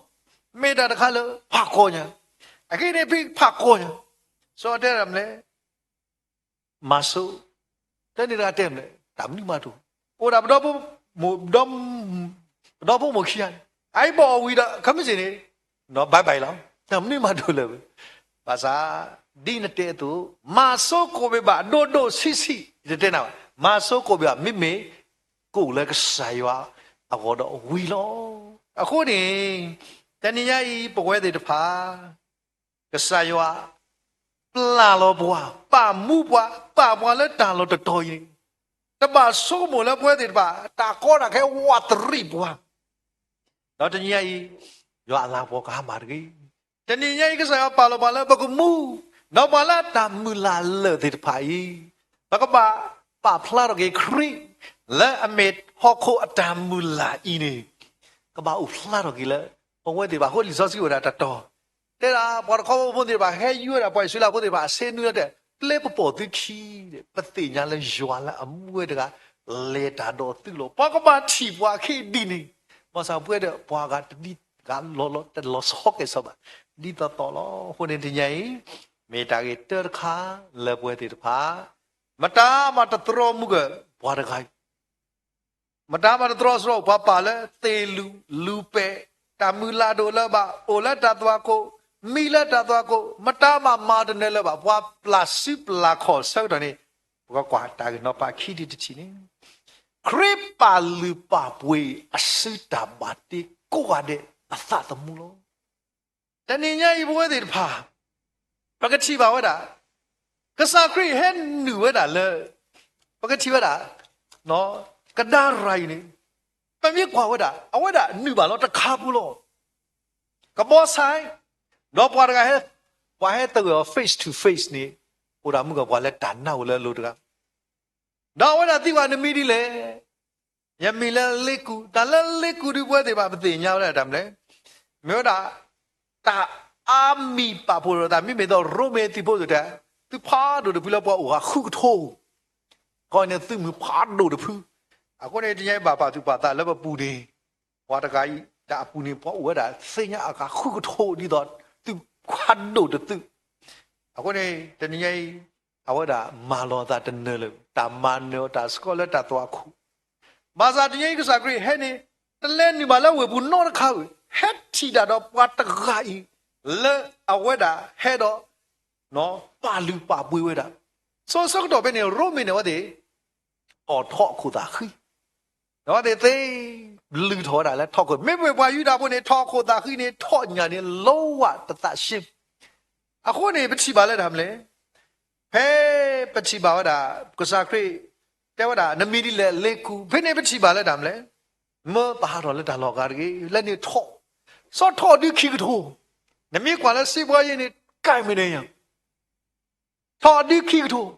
မ့ၢ်တၢ်တခါလၢဖးကီညါ, အခဲအံၤန့ၣ်ဖဲဖးကီညါ, စီၤတဲဒၣ်မနုၤလဲၣ်, မၤဆိ, တဲန့ၣ်တဂၤတဲမနုၤလဲၣ်, တၢ်မနုၤမးတအိၣ်, အိၣ်ဒၣ်ပဒီ, ပဒီဖိမိၢ်ခံဂၤန့ၣ်, အအံၤဘၣ်အီၣ်ဝံၤဒီး ခဲမုၢ်ဆ့ၣ်န့ၣ်, ဘၣ်ဘၣ်အံၤလီၤ, တၢ်မနုၤမးတအိၣ်လၢၤဘၣ်. ဘၣ်ဆၣ်, ဒ်နတဲအသိး, မၤဆိကိးဘ့ၣ်ဘၣ်ဒိၣ်ဒိၣ်ဆံးဆံး, ယတတဲနၤဘၣ်, မၤဆိကိးဘ့ၣ်ဘၣ် မ့မ့ၢ်ကအိၣ်လၢကစၢ်ယွၤအဂီၢ်ဒီးဝံၤလီၤ. အဃိန့ၣ်, တနံၤညါအံၤ ပဝဲသ့ၣ်တဖၣ် ကစၢ်ယွၤ ပျၢ်လီၤပှၤ, ပာ်မူပှၤ, ပာ်ပှၤလၢတၢ်လီၢ်တတီၤအံၤန့ၣ်, တဘၣ်ဆိကမိၣ်လၢပဝဲသ့ၣ်တဖၣ် တၢ်ကီတၢ်ခဲဝးတရံးပှၤ, ဒီးတနံၤညါအံၤ ယွၤအလၤကပီၤကဟါမၢ်တဂ့ၤ. တနံၤညါအံၤ ကစၢ်ယွၤပာ်လီၤပှၤလၢပကမူ, ဒီးပှၤလၢအတၢ်မုၢ်လၢ်လၢာ်သ့ၣ်တဖၣ်အံၤ, ပကဘၣ်ပာ်ဖျါထီၣ်က့ၤခရံာ် လၢအမ့ၢ်ဟီၣ်ခိၣ်အတၢ်မုၢ်လၢ်အံၤန့ၣ်, ကဘၣ်အိၣ်ဖျါထီၣ်က့ၤလၢ ပဝဲသ့ၣ်တဖၣ်အဃိ လံာ်စီဆှံအိၣ်ဒၣ်တတီၤ တဲဒၣ်ပှၤတခီဖိသ့ၣ်တဖၣ် ဟဲယုၢ်ဝဲဒၣ်ပှၤအံၣ်စရ့လးဖိသ့ၣ်တဖၣ် အဆ့နွံလီၤတဲ, ပျဲပပိာ်သုခံဒီး ပသ့ၣ်ညါလၢယွၤလၢအမူဝဲတဂၤ လဲၤတၢ်ဒီးသုလီၤ. ပှၤကဘၣ်ထံၣ်ပှၤခဲအံၤဒ်န့ၣ်, ဘၣ်ဆၣ်ပဝဲဒီးပှၤဂၤတဒ် ကလီၤလီၤတလီၤဆီကဲၣ်ဆိးဘၣ်, ဒ်သိးသိးလီၤ. အဃိန့ၣ်တနံၤအံၤ မ့ၢ်တၢ်ဂ့ၢ်တၢတခါလၢပဝဲသ့ၣ်တဖၣ် မတၤမၤတတြီမုၢ်ကၢၢ်ပှၤတဂၤအံၤ, မတၤမၤတတြီစရီပှၤပာ်လၢသ့ၣ်လူၣ်လူၢ်ပဲာ်, တၢ်မုၢ်လၢ်ဒိၣ်လၢၤဘၣ်, အိၣ်လၢတၢ်သွၣ်ခိၣ်, မံလၢတၢ်သွၣ်ခိၣ်, မတၤမၤမၤတနၢၤလၢၤဘၣ်, ပှၤပျၢ်စုပျၢ်ခီၣ်ဆၢကတီၢ်န့ၣ်, ပကကွၢ်တၢ်ဂ့ၢ်နီၤဖးခံထံၣ်တထံၣ်န့ၣ်, ခရံာ်ပာ်လုၢ်ပာ်ပှ့ၤအစုတၢ်ဘၣ်တ့ကိးဂၤဒဲးအသးသမူလီၤ. တနံၤညါအံၤပဝဲသ့ၣ်တဖၣ် ပကထံၣ်ဘၣ်ဝဲဒၣ် ကစၢ်ခရံာ်ဟဲနုာ်ဝဲဒၣ်လၢ ပကထံၣ်ဝဲဒၣ် ကဒါရၤအံၤန့ၣ်, ပမ့ၢ်ကွၢ်ဝဲဒၣ် အဝဲဒၣ်နုာ်ဘၣ်လီၤတခါဖိလီၤ. ကဘီဆါ, ဒီးပှၤတဂၤဟဲ, ပှၤဟဲသဂၢၢ်အီၤ face to face န့ၣ်, အိၣ်ဒၣ်မုၢ်ကီၢ်ပှၤလၢတၢ်နးအိၣ်လၢအလိၤတဂၤ ဒီးအဝဲဒၣ်သံကွၢ်နမံၤဒ်လဲၣ်, ယမံၤလၢလ့ကူ, တၢ်လၢလ့ကူဒုးပဝဲသ့ၣ်တဖၣ် ပသ့ၣ်ညါဝဲဒၣ်တၢ်မနုၤလဲၣ်, မ့ၢ်ဝဲဒၣ် တၢ်အါမံၤပာ်ဖှိၣ်လိာ်သး မ့မ့ၢ်သိးရိမ့ၤသုးဖိသ့ၣ်တဖၣ်, သုးဖးဒိၣ်တဖုလၢပှၤအိၣ်အဃုကထိ, ခီန့ၣ်သုးမုၢ်ဖးဒိၣ်တဖု, အဃိန့ၣ် တနံၤအံၤဘၣ်ပာ်သူၣ်ပာ်သးလၢပပူၤန့ၣ်, ပှၤတဂၤအံၤ တၢ်အပူၤန့ၣ် ပှၤအိၣ်ဝဲဒၣ်သ့ၣ်ညါအဂၤဃုကထိဒ်သိး သုးဖးဒိၣ်တသုး, အဃိန့ၣ် တနံၤညါအံၤ အဝဲဒၣ်မၤလီၤအသးတနၢၤလၢၤ, တၢ်မၤနၢၤအီၤတၢ်စ့ၢ်ကီးလၢတၢ်သွၣ်ခိၣ်, ဘၣ်ဆၣ်တနံၤညါအံၤကစၢ်ခရံာ်ဟဲန့ၣ် တလဲၤနုာ်ဘၣ်လၢဝ့ၢ်ပူၤနီတခါဧိၤ, ဟဲထံၣ်တၢ်ဒီးပှၤတဂၤအံၤ လၢအဝဲဒၣ်ဟဲဒီး ပာ်လုၢ်ပာ်ပှ့ၤဝဲဒၣ်, ဆိဆိကတီၢ်ဖဲန့ၣ် ရိမ့ၤန့ၣ်အဝဲသ့ၣ် အိးထီၣ်အခိၣ်သးဃံ, ဒီးအဝဲသ့ၣ်သ့ လုၢ်ထီၣ်ဝဲဒၣ်လၢထီၣ်ခိၣ်, မ့မ့ၢ်ပှၤယူဒၤဖိန့ၣ် ထီၣ်အခိၣ်သးဃံန့ၣ် ထီၣ်ညၣ်န့ၣ် လိဝဲတသးရှ့, အဃိန့ၣ် ပထံၣ်ဘၣ်လၢတၢ်မနုၤလဲၣ်, ဖဲပထံၣ်ဘၣ်ဝဲဒၣ် ကစၢ်ခရံာ် တဲဝဲဒၣ် နမံၤဒ်လဲၣ် လ့ကူ, ဖဲန့ၣ်ပထံၣ်ဘၣ်လၢတၢ်မနုၤလဲၣ်, မၢပဟးထီၣ်လၢတၢ်လီၢ်အဂၤတဂ့ၤ, လဲၤနုာ်ထီၣ်, စီၤထီၣ်ဒုးခံကထိ, နမ့ၢ်ကွၢ်လၢစံးပှၤယ့ၢ်န့ၣ် ကဲမ့ၢ်န့ၣ်ယၤ ထီၣ်ဒုး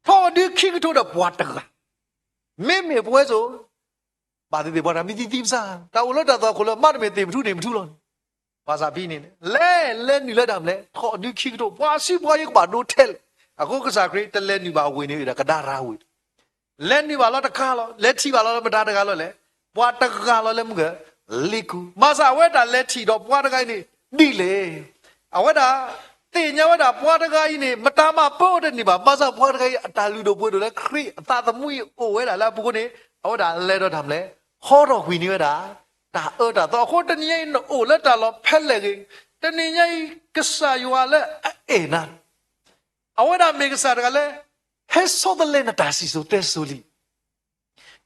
ခံကထိ, ထီၣ်ဒုးခံကထိဒီးပှၤတဂၤ, မ့မ့ၢ်ပဝဲစိၤ, ဘၣ်သ့ၣ်သ့ၣ်ပှၤတၢ်မံသံသံပစၢ်, တၢ်အိၣ်လၢတၢ်သွၣ်ခိၣ်လၢမးတမ့ၢ်သ့ၣ်ပထူန့ၣ်ပထူလီၤန့ၣ်, ဘၣ်ဆၣ်ဖဲန့ၣ် လဲၤလဲၤနုာ်လၢတၢ်မနုၤလဲၣ်, ထီၣ်ဒုးခံကထိ, ပှၤစံးပှၤယ့ၢ်ကဘၣ်ဒိထဲလဲၣ်, အဃိကစၢ်ခရံာ်တလဲၤနုာ်ဘၣ်အဝ့ၢ်န့ၣ်ဒီးကဒါရၤဝ့ၢ် လဲၤနုာ်ဘၣ်လီၤတခါလီၤ, လဲၤထံၣ်ဘၣ်လီၤလၢမတၤတဂၤလီၤလဲၣ်, ပှၤတဂၤလီၤလၢမုၢ်ကၢၢ် လ့ကူ, ဘၣ်ဆၣ်အဝဲဒၣ်လဲၤထံၣ်ဒီးပှၤတဂၤအံၤန့ၣ် ဒ်လဲၣ်, အဝဲဒၣ် သ့ၣ်ညါဝဲဒၣ်ပှၤတဂၤအံၤန့ၣ် မတၤမၤပၢအီၤတန့ၢ်ဘၣ်, ဘၣ်ဆၣ်ပှၤတဂၤအံၤ အတၢ်လုၢ်ဒိၣ်ပှ့ၤဒိၣ်လၢခရံာ်အသးသမူအံၤအိၣ်ဝဲဒၣ်လၢအပူၤအဃိန့ၣ်, အဝဲဒၣ်လဲၤဒီးတၢ်မနုၤလဲၣ်, ဟီထီၣ်ကွံာ်န့ၢ်ဝဲဒၣ် တၢ်အၢတၢ်သီ, အဃိတနံၤညါအံၤနအိၣ်လၢတၢ်လီၢ်ဖဲလဲၣ်ဂ့ၤ, တနံၤညါအံၤ ကစၢ်ယွၤလၢအအဲၣ်နၤ အဝဲဒၣ်မ့ၢ်ကစၢ်တဂၤလၢ ဟဲဆီတလဲနတၢ်စံၣ်စိၤတဲစိၤလံ.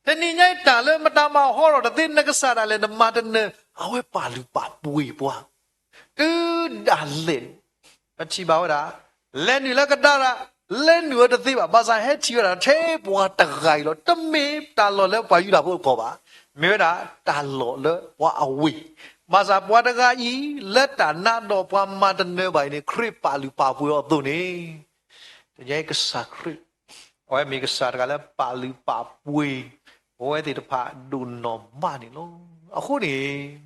တနံၤညါအံၤတၢ်လၢမတၤမၤဟီထီၣ်တသ့ နကစၢ်ဒၣ်လဲာ်နမၤတနၢၤ အဝဲပာ်လုၢ်ပာ်ပှ့ၤပှၤ တုၤဒၣ်လဲာ်န့ၣ် ပထံၣ်ဘၣ်ဝဲဒၣ် လဲၤနုာ်လၢကဒါရၤ လဲၤနုာ်ဝဲတသ့ဘၣ်. ဘၣ်ဆၣ်ဟဲထံၣ်ဝဲဒၣ်ထဲပှၤတဂၤအံၤလီၤ. တမ့ၢ်တၢ်လီၢ်လၢပှၤယူဒၤဖိအကီၢ်ဘၣ်. မ့ၢ်ဝဲဒၣ်တၢ်လီၢ်လၢပှၤအဝ့ၢ်. ဘၣ်ဆၣ်ပှၤတဂၤအံၤ လၢတၢ်နးဒီးပှၤမၤတနၢၤဘၣ်အံၤန့ၣ် ခရံာ်ပာ်လုၢ်ပာ်ပှ့ၤအီၤအသိးန့ၣ် တနံၤညါအံၤကစၢ်ခရံာ် အဝဲမ့ၢ်ကစၢ်တဂၤလၢပာ်လုၢ်ပာ်ပှ့ၤ ပဝဲသ့ၣ်တဖၣ်ဒိၣ်နီၢ်မးန့ၣ်လီၤ. အဃိန့ၣ်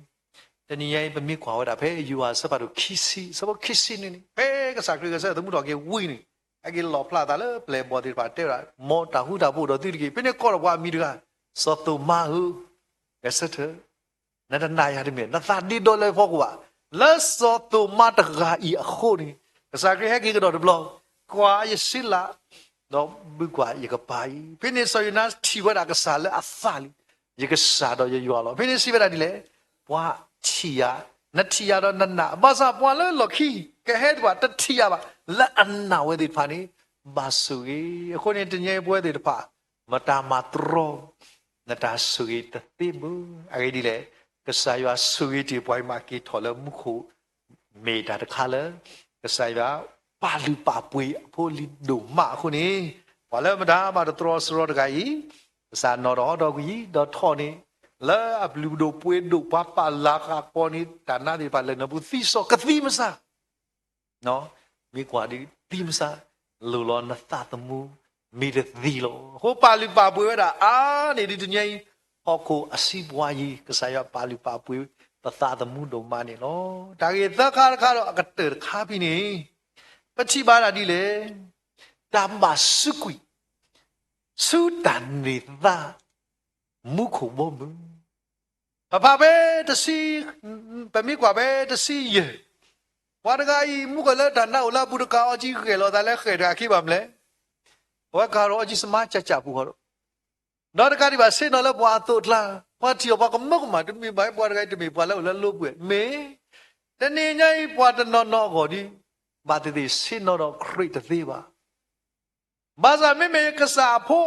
တနံၤညါအံၤပမ့ၢ်ကွၢ်ဝဲဒၣ်ဖဲယိၤဟၣ်အဆၢဖးဒိၣ်ခံဆံ အဆၢဖိခံဆံန့ၣ်န့ၣ် ဖဲကစၢ်ခရံာ်ဂဲၤဆၢထၢၣ်သမူထီၣ်က့ၤဝံၤန့ၣ် ဟဲက့ၤလီၣ်ဖျါအသးလၢပျဲၢ်အဘီၣ်သ့ၣ်တဖၣ်တဲဝဲဒၣ် မ်တၢ်ဃူတၢ်ဖိးအိၣ်ဒီးသုတက့ၢ်. ဖဲန့ၣ်ကိးထီၣ်ပှၤအမံၤတဂၤ စီၤသိၤမါဧၢ, ဂဲၤဆၢထၢၣ် နတနာ်ယၤတမ့ၢ် နသးဒ့ဒီလၢဖီခိၣ်ဘၣ်. လၢစီၤသိၤမါတဂၤအံၤအဃိန့ၣ် ကစၢ်ခရံာ်ဟဲက့ၤကဒီးတဘျီ ကွၢ်ယစ့လး ဒီးဘုကွၢ်ယကပၤအံၤ. ဖဲန့ၣ်စီၤယိၤနါထံၣ်ဝဲဒၣ်ကစၢ်လၢအသးလံ ယကစၢ်ဒီးယယွၤလီၤ. ဖဲန့ၣ်စံးဝဲဒၣ်ဒ်လဲၣ်, ပှၤထံၣ်ယၤ, နထံၣ်ယၤဒီးနနာ်, ဘၣ်ဆၣ်ပှၤလၢလီၢ်ခံ ကဟဲသ့ၣ်တဖၣ်တထံၣ်ယၤဘၣ်. လၢအနာ်ဝဲသ့ၣ်တဖၣ်န့ၣ် ဘၣ်ဆိၣ်ဂ့ၤ. အဃိန့ၣ် တနံၤညါအံၤပဝဲသ့ၣ်တဖၣ် မတၤမၤတြီ နတၢ်ဆိၣ်ဂ့ၤတသ့ဘၣ်. အဂ့ၢ်ဒ်လဲၣ်, ကစၢ်ယွၤဆိၣ်ဂ့ၤတ့ၢ်ပှၤအံၤမးက့ၤထီၣ်လၢမူခိၣ် မ့ၢ်တၢ်တခါလၢ ကစၢ်ယွၤပာ်လုၢ်ပာ်ပှ့ၤအဖိအလံၤဒိၣ်မးအဃိန့ၣ် ပှၤလၢမတၤမၤတတြီစရီတဂၤအံၤ ကစၢ်နီၣ်ထီၣ်ဟီထီၣ်ကွံာ် ဒီးထီၣ်န့ၣ် လၢအဘျုးဒိၣ်ပှ့ၤဒိၣ်ပှၤပာ်လၤဃာ်ဃီန့ၣ် တၢ်နါသ့ၣ်တဖၣ်လဲၤနၢ်ပူၤသံစီၤကသံမစၢ် မ့ၢ်ကွၢ်ဒ်သံမစၢ် လိၣ်လီၤနသးသမူ မ့ၢ်တသံလီၤ. အဃိပာ်လုၢ်ပာ်ပှ့ၤဝဲဒၣ်အါန့ၢ်ဒ်တနံၤအံၤ ဟီၣ်ခိၣ်အစံးပှၤယံၤ ကစၢ်ယွၤပာ်လုၢ်ပာ်ပှ့ၤ ပသးသမူဒိၣ်မးန့ၣ်လီၤ. တၢ်ဂ့ၢ်သၢခါတခါဒီးအကတၢၢ်တခါဖဲန့ၣ် ပထံၣ်ဘၣ်ဒၣ်ဒ်လဲၣ်, တၢ်ဘၣ်စူးကွံာ် ဆူတၢ်န့ၢ်သါ မူခိၣ်ဘီမုၢ် ပဖးဖဲတဆံ, ပမ့ၢ်ကွၢ်ဖဲတဆံယဲၢ်, ပှၤတဂၤအံၤ မုၢ်ကီၢ်လၢတၢ်နါအိၣ်လၢအပူၤတကးအီၤကံ ဂဲၤလိာ်သးလၢဃဲၣ်တဂၤခံဘၣ်မလဲၣ်. အဝဲကၤထီၣ်အီၤကံ စမါကၠးကၠးပူၤဃီဒီး ဒီးတကးဒံးဘၣ် ဆ့ၣ်နီၤလၢပှၤအသိးအကျါ, ပှၤထံၣ်အီၤပှၤကမၢကမၣ်, တမ့ၢ်ဘၣ်ပှၤတဂၤအံၤ တမ့ၢ်ပှၤလၢအိၣ်လၢလိပှဲၤ, မ့ၢ်တနံၤညါအံၤ ပှၤတနီၤနီၤအဂီၢ်ဒီး ဘၣ်သ့ၣ်သ့ၣ်ဆ့ၣ်နီၤဒီးခရံာ်တသ့ဘၣ်. ဘၣ်ဆၣ်မ့မ့ၢ်ကစၢ်အဖိ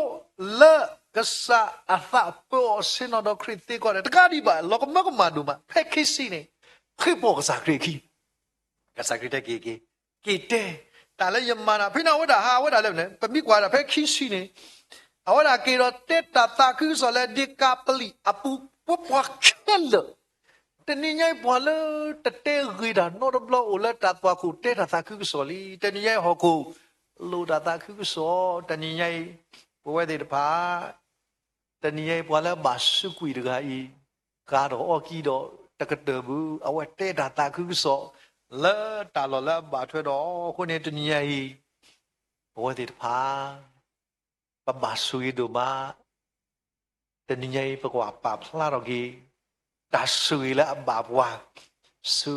လၢကစၢ်အသးပၢအီၤဆ့ၣ်နီၤဒီးခရံာ်သ့ကီးဒီး တကးဒံးဘၣ် လီၤကမၢကမၣ်ဒိၣ်မး ဖဲခံဆံန့ၣ် ဃ့ၢ်ပိာ်ကစၢ်ခရံာ်အခံ, ကစၢ်ခရံာ်တဲက့ၤက့ၤ, က့ၤတဲ, တၢ်လၢယမၤနၤ ဖဲန့ၣ်အဝဲဒၣ်ဟး အဝဲဒၣ်လၢမနုၤလဲၣ်, ပမ့ၢ်ကွၢ်ဒၣ်ဖဲခံဆံန့ၣ်, အဝဲဒၣ်က့ၤဒီးတဲတၢ်သးခုကစီၣ်လၢဒ့ကၤပလံးအပူၤ ပှၤခဲလၢာ်, တနံၤညါအံၤ ပှၤလၢတတဲဂ့ၤတၢ်နီတဘျီအိၣ်လၢတၢ်သွၣ်ခိၣ်တဲတၢ်သးခုကစီၣ်လံ. တနံၤညါအံၤဟီၣ်ခိၣ်လိၣ်တၢ်သးခုကစီၣ်, တနံၤညါအံၤ ပဝဲသ့ၣ်တဖၣ် တနံၤညါအံၤပှၤလၢအဘၣ်စူးကွံာ်တဂၤအံၤ ကၤထီၣ်အီၤကံဒီးတကတၢၢ်ဘၣ်, အဝဲတဲတၢ်သးခုကစီၣ် လၢတၢ်လီၢ်လၢအဘၣ်ထွဲဒီးအဃိန့ၣ် တနံၤညါအံၤ ပဝဲသ့ၣ်တဖၣ် ပဘၣ်ဆိၣ်ဂ့ၤဒိၣ်မး, တနံၤညါအံၤ ပကဘၣ်ပာ်ဖျါထီၣ်က့ၤ တၢ်ဆိၣ်ဂ့ၤလၢအဘၣ်ပှၤ ဆူ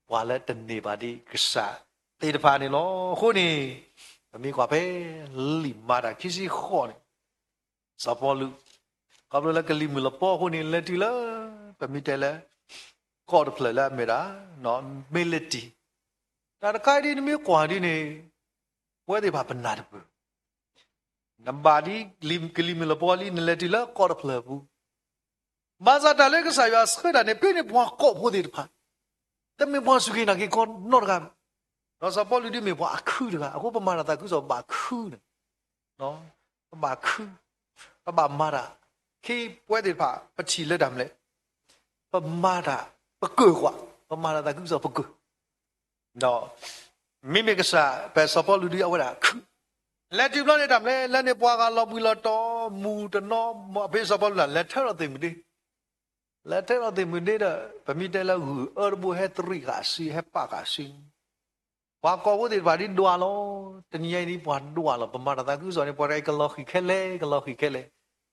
ပှၤလၢတန့ၢ်ဘၣ်ဒံးကစၢ်သ့ၣ်တဖၣ်န့ၣ်လီၤ. အဃိန့ၣ် ပမ့ၢ်ကွၢ်ဖဲလံာ်မၤတၢ်ခံဆံဃိးန့ၣ် စီၤပီလူး ခီဖျိလၢကလံၤမုၢ်လပီအဃိန့ၣ် လဲၤတုၤလၢ ပမ့ၢ်တဲလၢ ကီးတဖျၢၣ်လၢအမ့ၢ်ဒၣ် မ့လတံၤ, တၢ်တခါအံၤဒ်နမ့ၢ်ကွၢ်ဒ်န့ၣ် ပဝဲသ့ၣ်တဖၣ်ပနၢ်တပၢၢ်, နဘၣ်ဒ်ကလံၤမုၢ်လပီလံ နလဲၤတုၤလၢကီးတဖျၢၣ်အပူၤ, ဘၣ်ဆၣ်တၢ်လၢကစၢ်ယွၤဆှၢတၢ်န့ၣ် ပျဲန့ၣ်ပှၤကီးဖိသ့ၣ်တဖၣ်, တမ့ၢ်ပှၤစူၢ်က့ၤနာ်က့ၤကီးနီတဂၤဘၣ်. ဒီးစီၤပီလူးဒ်မ့ၢ်ပှၤအခုတဂၤ, အဃိပမၤတၢ်သးခုကစီၣ်ဘၣ်ခုန့ၣ်, ပဘၣ်ခု, ပဘၣ်မၤတၢ်, ခ့ပဝဲသ့ၣ်တဖၣ် ပထံၣ်လၢတၢ်မနုၤလဲၣ်, ပမၤတၢ်ပကၢၢ်ကွၢ်, ပမၤတၢ်သးခုကစီၣ်ပကၢၢ် ဒီး မ့မ့ၢ်ကစၢ် ပစီၤပီလူးဒ်အဝဲဒၣ်ခု, လဲၤတုၤဘျီန့ၣ်တၢ်မနုၤလဲၣ်, လၢန့ၣ်ပှၤဂၤလီၤဘှံးလီၤတီၤ မူၤတနီၤ, ဖဲစီၤပီလူးန့ၣ် လဲၤထၢထီၣ်သ့ၣ်မုၢ်ဒ့, လဲၤထၢထီၣ်သ့ၣ်မုၢ်ဒ့ဒီး ပမ့ၢ်တဲလၢဂုၢ်အၢတဘိဟဲတရံးဃာ်စု ဟဲပာ်ဃာ်စု, ပှၤကီးဖိသ့ၣ်တဖၣ်ဒ်ဒွးလီၤ, တနံၤညါအံၤဒ်ပှၤဒွးလီၤ, ပမၤတၢ်သးခုကစီၣ်န့ၣ် ပှၤတဂၤအံၤကလီၤဃံၤခဲလၢာ် ကလီၤဃံၤခဲလၢာ်,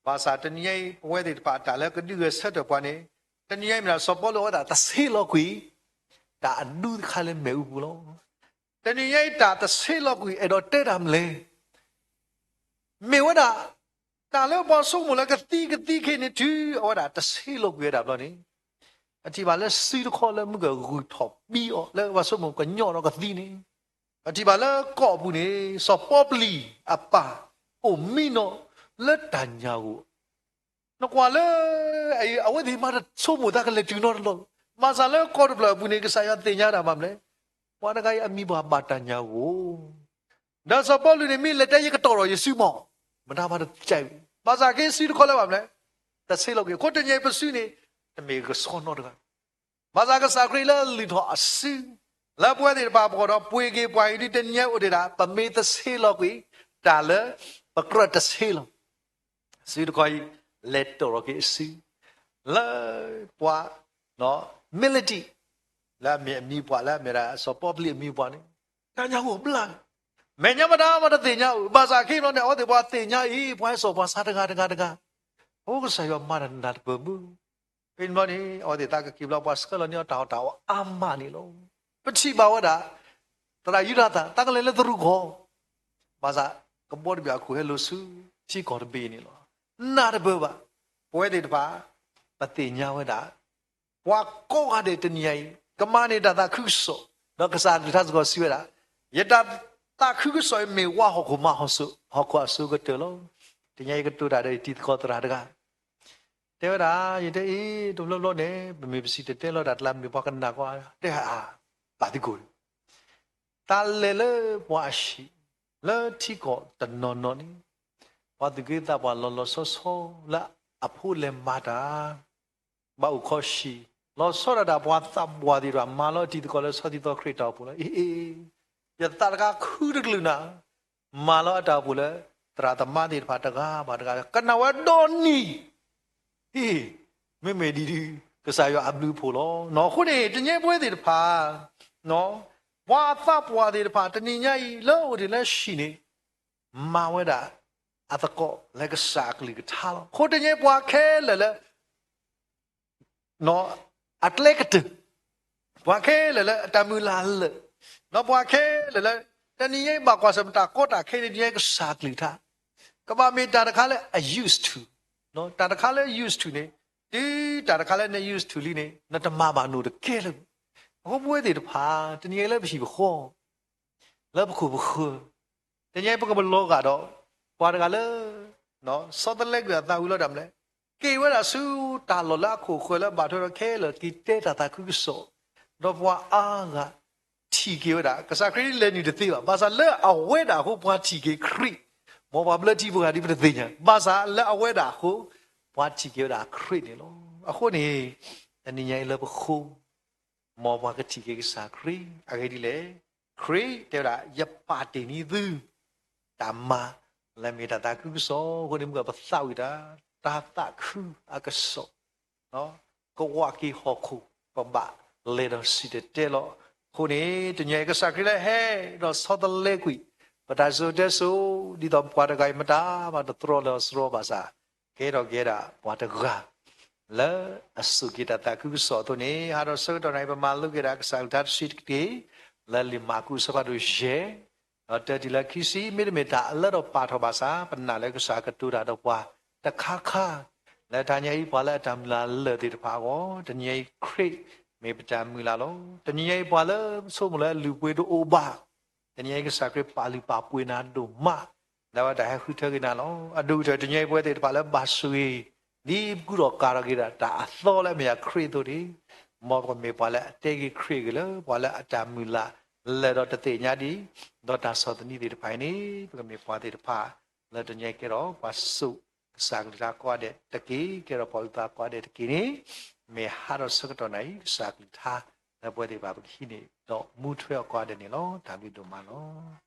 ဘၣ်ဆၣ်တနံၤညါအံၤ ပဝဲသ့ၣ်တဖၣ်တၢ်လၢကဒုးဂဲၤဆၢထၢၣ်ပှၤန့ၣ်, တနံၤညါအံၤမ့ၢ်ဒၣ်စီၤပီလူးအဝဲဒၣ်တဆ့လီၤကွံာ် တၢ်အဒူတခါလၢမ့ၣ်အူပူၤလီၤ. တနံၤညါအံၤတၢ်တဆ့လီၤကွံာ် အဲၣ်ဒိးတဲတၢ်မနုၤလဲၣ်, မ့ၢ်ဝဲဒၣ် တၢ်လၢပှၤဆိကမိၣ်လၢကသံကသံခဲအံၤန့ၣ် တုၤအဝဲဒၣ်တဆ့လီၤကွံာ်ဝဲဒၣ်ဘျီန့ၣ်, ပထံၣ်ဘၣ်လၢစုတခီလၢမုၢ်ကဂုၢ်ထီၣ်ဘံအီၤ လၢပှၤဆိကမိၣ်ကညီၣ်ဒီးကသံန့ၣ်, ပထံၣ်ဘၣ်လၢကီးအပူၤန့ၣ် စီၤပီပျံၤအပၢ် အိၣ်မံနီၤလၢတၢ်ညၣ်ဂိၢ် နကွၢ်လၢ အဝဲသ့ၣ်မၤတၢ်ဆိကမိၣ်သးကလဲၤတုၤနီတဘျီ, ဘၣ်ဆၣ်လၢကီးတဖျၢၣ်အပူၤန့ၣ် ကစၢ်ယွၤသ့ၣ်ညါတၢ်မနုၤလဲၣ်, ပှၤတဂၤအံၤအမံၤပှၢ်ဘၣ်တၢ်ညၣ်ဂိၢ်, ဒီးစီၤပီလူးန့ၣ် မ့ၢ်လဲၤတဲယကတီၢ်ထီၣ်ယစုမီၢ်, မတၤမၤတကဲ, ဘၣ်ဆၣ်က့စုတခီလၢဘၣ်မနုၤလဲၣ်, တဆ့လီၤကွံာ်, အဃိတနံၤအံၤပစုန့ၣ် တမ့ၢ်ကဆှီနီတဂၤ ဘၣ်ဆၣ်ကစၢ်ခရံာ်လၢလုၢ်ထီၣ်အစု, လၢပဝဲသ့ၣ်တဖၣ်ပဂီၢ်ဒီးပှ့ၤက့ၤပှၤအံၤဒ်တနံၤညါအိၣ်တ့ၢ်ဒၣ် ပမ့ၢ်တဆ့လီၤကွံာ် တၢ်လၢပကြၢးတဆ့လီၤ, စုတခီအံၤ လဲၤတီၢ်ထီၣ်က့ၤအစု, လၢပှၤ မ့လတံၤ လၢအမ့ၢ်အမံၤပှၢ်လၢအမ့ၢ်ဒၣ်စီၤပီပျံၤအမံၤပှၢ်န့ၣ်, တၢ်ညၣ်ဂိၢ်ဘျါ, မဲာ်ညါမတၤမးတသ့ၣ်ညါဧိၤ, ဘၣ်ဆၣ်ခဲအံၤဘျီန့ၣ် အဝဲသ့ၣ်ပှၤသ့ၣ်ညါအံၤ ပှၤဟဲစိာ်ပှၤဆါတဂၤတဂၤတဂၤ, အဃိကစၢ်ယွၤမၤတၢ်နၢ်တပၢၢ်မုၢ် ဖဲန့ၣ်ဘျီန့ၣ် အဝဲသ့ၣ်သးကက့ၤဘျီ ပှၤဆှၢလီၤန့ၢ်အီၤတၢ်အီၣ်တၢ်အီအါမးန့ၣ်လီၤ. ပထံၣ်ဘၣ်ဝဲဒၣ် သရၣ်ယူဒၤသၢၣ် သးကလဲၤလၢသရူးကီၢ်, ဘၣ်ဆၣ်ကဘီတဘ့ၣ်အခိၣ်ဟဲလိာ်ဆူထံကီၢ်တဘ့ၣ်န့ၣ်လီၤ. နၢ်တပၢၢ်ဘၣ်, ပဝဲသ့ၣ်တဖၣ် ပသ့ၣ်ညါဝဲဒၣ် ပှၤကိးဂၤဒဲးတနံၤညါအံၤ ကမၤန့ၢ်တၢ်သးခုကစီၣ်, ဒီးကစၢ်အကလုၢ်ကထါစ့ၢ်ကီးစံးဝဲဒၣ်, ယတၢ်သးခုကစီၣ်အံၤမ့ၢ်ဝါဟီၣ်ခိၣ်မါဟီၣ်စိ, ဟီၣ်ခိၣ်အစိကတၢၢ်လီၤ. တနံၤညါအံၤကတိၤတၢ်ဒီးယတံၤသကိးသရၣ်တဂၤ တဲဝဲဒၣ်, ယတဲအံၤ တဘျီဘျီန့ၣ် ပမ့ၢ်ပစံၣ်တဲၤတဲလီၤတၢ်ကျါ မ့ၢ်ပှၤကနၣ်ကွၢ် တဲအါ, ဘၣ်သကိးန့ၣ် တၢ်လဲၤလၢပှၤအဟံၣ် လၢထံကီၢ်တနီၤနီၤန့ၣ် ပှၤသူၣ်က့သးပှၢ်လီၤလီၤဆီဆီ လၢအဖိလဲၤမၤတၢ် ဘၣ်အိၣ်ခီၣ်ဆံး လီၤဆီဒၣ်တၢ် ပှၤသးပှၢ်သ့ၣ်တဖၣ် မၤလီၤအတံၤသကိးလၢဆီဒၣ်တၢ်ခရံာ်တၢ်အိၣ်ဖှိၣ်လီၤ. အ့ အ့ ယသးတခါခုတကလုာ်နၤ မၤလီၤအတၢ်အိၣ်ဖှိၣ်လၢ သရၣ်သမါသ့ၣ်တဖၣ်တဂၤဘၣ်တဂၤ ကနၣ်ဝဲဒီနံၤ အ့ မ့မ့ၢ်ဒ်ဒုး ကစၢ်ယွၤအဘျုးအဖှိၣ်လီၤ. အဃိန့ၣ် တနံၤညါပဝဲသ့ၣ်တဖၣ် ပှၤအသးပှၢ်သ့ၣ်တဖၣ် တနံၤညါအံၤ လၢအိၣ်ဒံးလၢဟံၣ်န့ၣ် မၤဝဲဒၣ်အသကိးလၢကစၢ်အကလုၢ်ကထါလီၤ. အဃိတနံၤညါပှၤခဲလၢာ်လၢ အကျဲကတၢၢ်, ပှၤခဲလၢာ်လၢအတၢ်မုၢ်လၢ်လၢာ်, ဒီးပှၤခဲလၢာ်လၢ တနံၤညါအံၤဘၣ်ကွၢ်ဆၢၣ်မဲာ်တၢ်ကီတၢ်ခဲန့ၣ် တနံၤညါအံၤကစၢ်ကလုၢ်ကထါ ကဘၣ်မ့ၢ်တၢ်တခါလၢအ used to, တၢ်တခါလၢ used to န့ၣ်, တုၤတၢ်တခါလၢန used to လံန့ၣ် နတမၤဘၣ်နီတကဲလၢၤ. အဃိပဝဲသ့ၣ်တဖၣ် တနံၤညါအံၤလၢပဟံၣ်ပဃီ လၢပခိၣ်ပဃၢၤ, တနံၤညါအံၤပကပလီၤဂာ်ဒီး ပှၤတဂၤလၢ ဆီတလဲကွံာ်အသးဝံၤလီၤတၢ်မနုၤလဲၣ်, က့ၤဝဲဒၣ်ဆူတၢ်လီၢ်လၢအခိၣ်အဃၢၤလၢဘၣ်ထွဲဒီးခဲလၢာ် က့ၤတဲတၢ်သးခုကစီၣ်, ဒီးပှၤအါဂၤထံၣ်က့ၤဝဲဒၣ် ကစၢ်ခရံာ်လဲၤနုာ်တသ့ဘၣ်. ဘၣ်ဆၣ်လၢအဝဲဒၣ်အဃိပှၤထံၣ်က့ၤခရံာ်, မ်ပှၤဘျၢထံဖိဂၤဒ်ပတသ့ၣ်ညါ, ဘၣ်ဆၣ်လၢအဝဲဒၣ်အဃိ ပှၤထံၣ်က့ၤဝဲဒၣ်ခရံာ်န့ၣ်လီၤ. အဃိန့ၣ် တနံၤညါအံၤလၢပဃိ မ်ပှၤကထံၣ်က့ၤကစၢ်ခရံာ် အဂ့ၢ်ဒ်လဲၣ်, ခရံာ်တဲဝဲဒၣ် ယပာ်တ့ၢ်န့ၢ်သု တၢ်မၤလၢမ့ၢ်တၢ်သးခုကစီၣ်အဃိန့ၣ် မုၢ်ဂီၤပသးဝံၣ်တၢ် တၢ်သးခုအကစီၣ် ကဝးက့ၤဟီၣ်ခိၣ် ပဘၣ်လဲၤဒီးစံၣ်တဲၤတဲလီၤ. အဃိန့ၣ် တနံၤအံၤကစၢ်ခရံာ်လၢဟဲဒီးဆီတလဲကွံာ် ပတၢ်စံၣ်စိၤတဲစိၤ ဒ်သိးပှၤတဂၤအံၤမတၤမၤတတြီလၢၤအစရီဘၣ်ဆၣ် ကဲထီၣ်က့ၤဒၣ်ပှၤတဂၤ လၢအစိာ်က့ၤတၢ်သးခုကစီၣ်အသိးန့ၣ် ဟးဒီးဆၢကတီၢ်နံၤအံၤ ပမၤလိက့ၤဒၣ်ကစၢ်ကလုၢ်ကထါတဆံးတက့ၢ် လၢလံာ်မၢ်ကူးအဆၢဖးဒိၣ်ယဲၢ် ဒီးတၢတံၢ်လၢခံဆံ မ့တမ့ၢ်တၢ်အလၢထီၣ်ပာ်ထီၣ်ဘၣ်ဆၣ် ပနာ်လၢကစၢ်ကတိၤတၢ်ဒီးပှၤတခါခါ လၢတနံၤအံၤ ပှၤလၢအတၢ်မုၢ်လၢ်လၢာ်သ့ၣ်တဖၣ်အဂီၢ် တနံၤအံၤခရံာ်မ့ၢ်ပတၢ်မုၢ်လၢ်လီၤ. တနံၤအံၤပှၤလၢပဆိကမိၣ်လၢအလုၢ်ပှ့ၤတအိၣ်ဘၣ် တနံၤအံၤကစၢ်ခရံာ်ပာ်လုၢ်ပာ်ပှ့ၤနၤဒိၣ်မး လၢဝဲတၢ်ဟဲဃုထၢက့ၤနၤလီၤ. အဒိၣ်ကတၢၢ်တနံၤအံၤပဝဲသ့ၣ်တဖၣ်လၢဘၣ်ဆိၣ်ဂ့ၤ ဒ်ပကူဒီးကၤထီၣ်က့ၤဒၣ်တၢ်အသီလၢအမ့ၢ်ယၤခရံာ်အသိးန့ၣ် မ်ပကမ့ၢ်ပှၤလၢအတဲဂ့ၤခရံာ်အဂ့ၢ်လၢ ပှၤလၢအတၢ်မုၢ်လၢ်လၢာ်ဒီးတသ့ၣ်ညါဒံး ဒီးတၢ်ဆီၣ်သနံးသ့ၣ်တဖၣ်အံၤန့ၣ် ပကမ့ၢ်ပှၤသ့ၣ်တဖၣ် လၢတနံၤအံၤကဲထီၣ်ပှၤစိာ်ကစၢ်ကလုၢ်ကထါကိးဂၤဒဲးတက့ၢ် ကဲထီၣ်ပှၤအုၣ်သးကိးဂၤဒဲးတက့ၢ်န့ၣ် မ့ၢ်ဟးဒီးဆၢကတီၢ်နံၤအံၤ ကစၢ်ကလုၢ်ကထါ လၢပဝဲသ့ၣ်တဖၣ်ပကဟံးန့ၢ် ဒီးမူထွဲအီၤကိးဂၤဒဲးန့ၣ်လီၤ. တၢ်ဘျုးဒိၣ်မးလီၤ.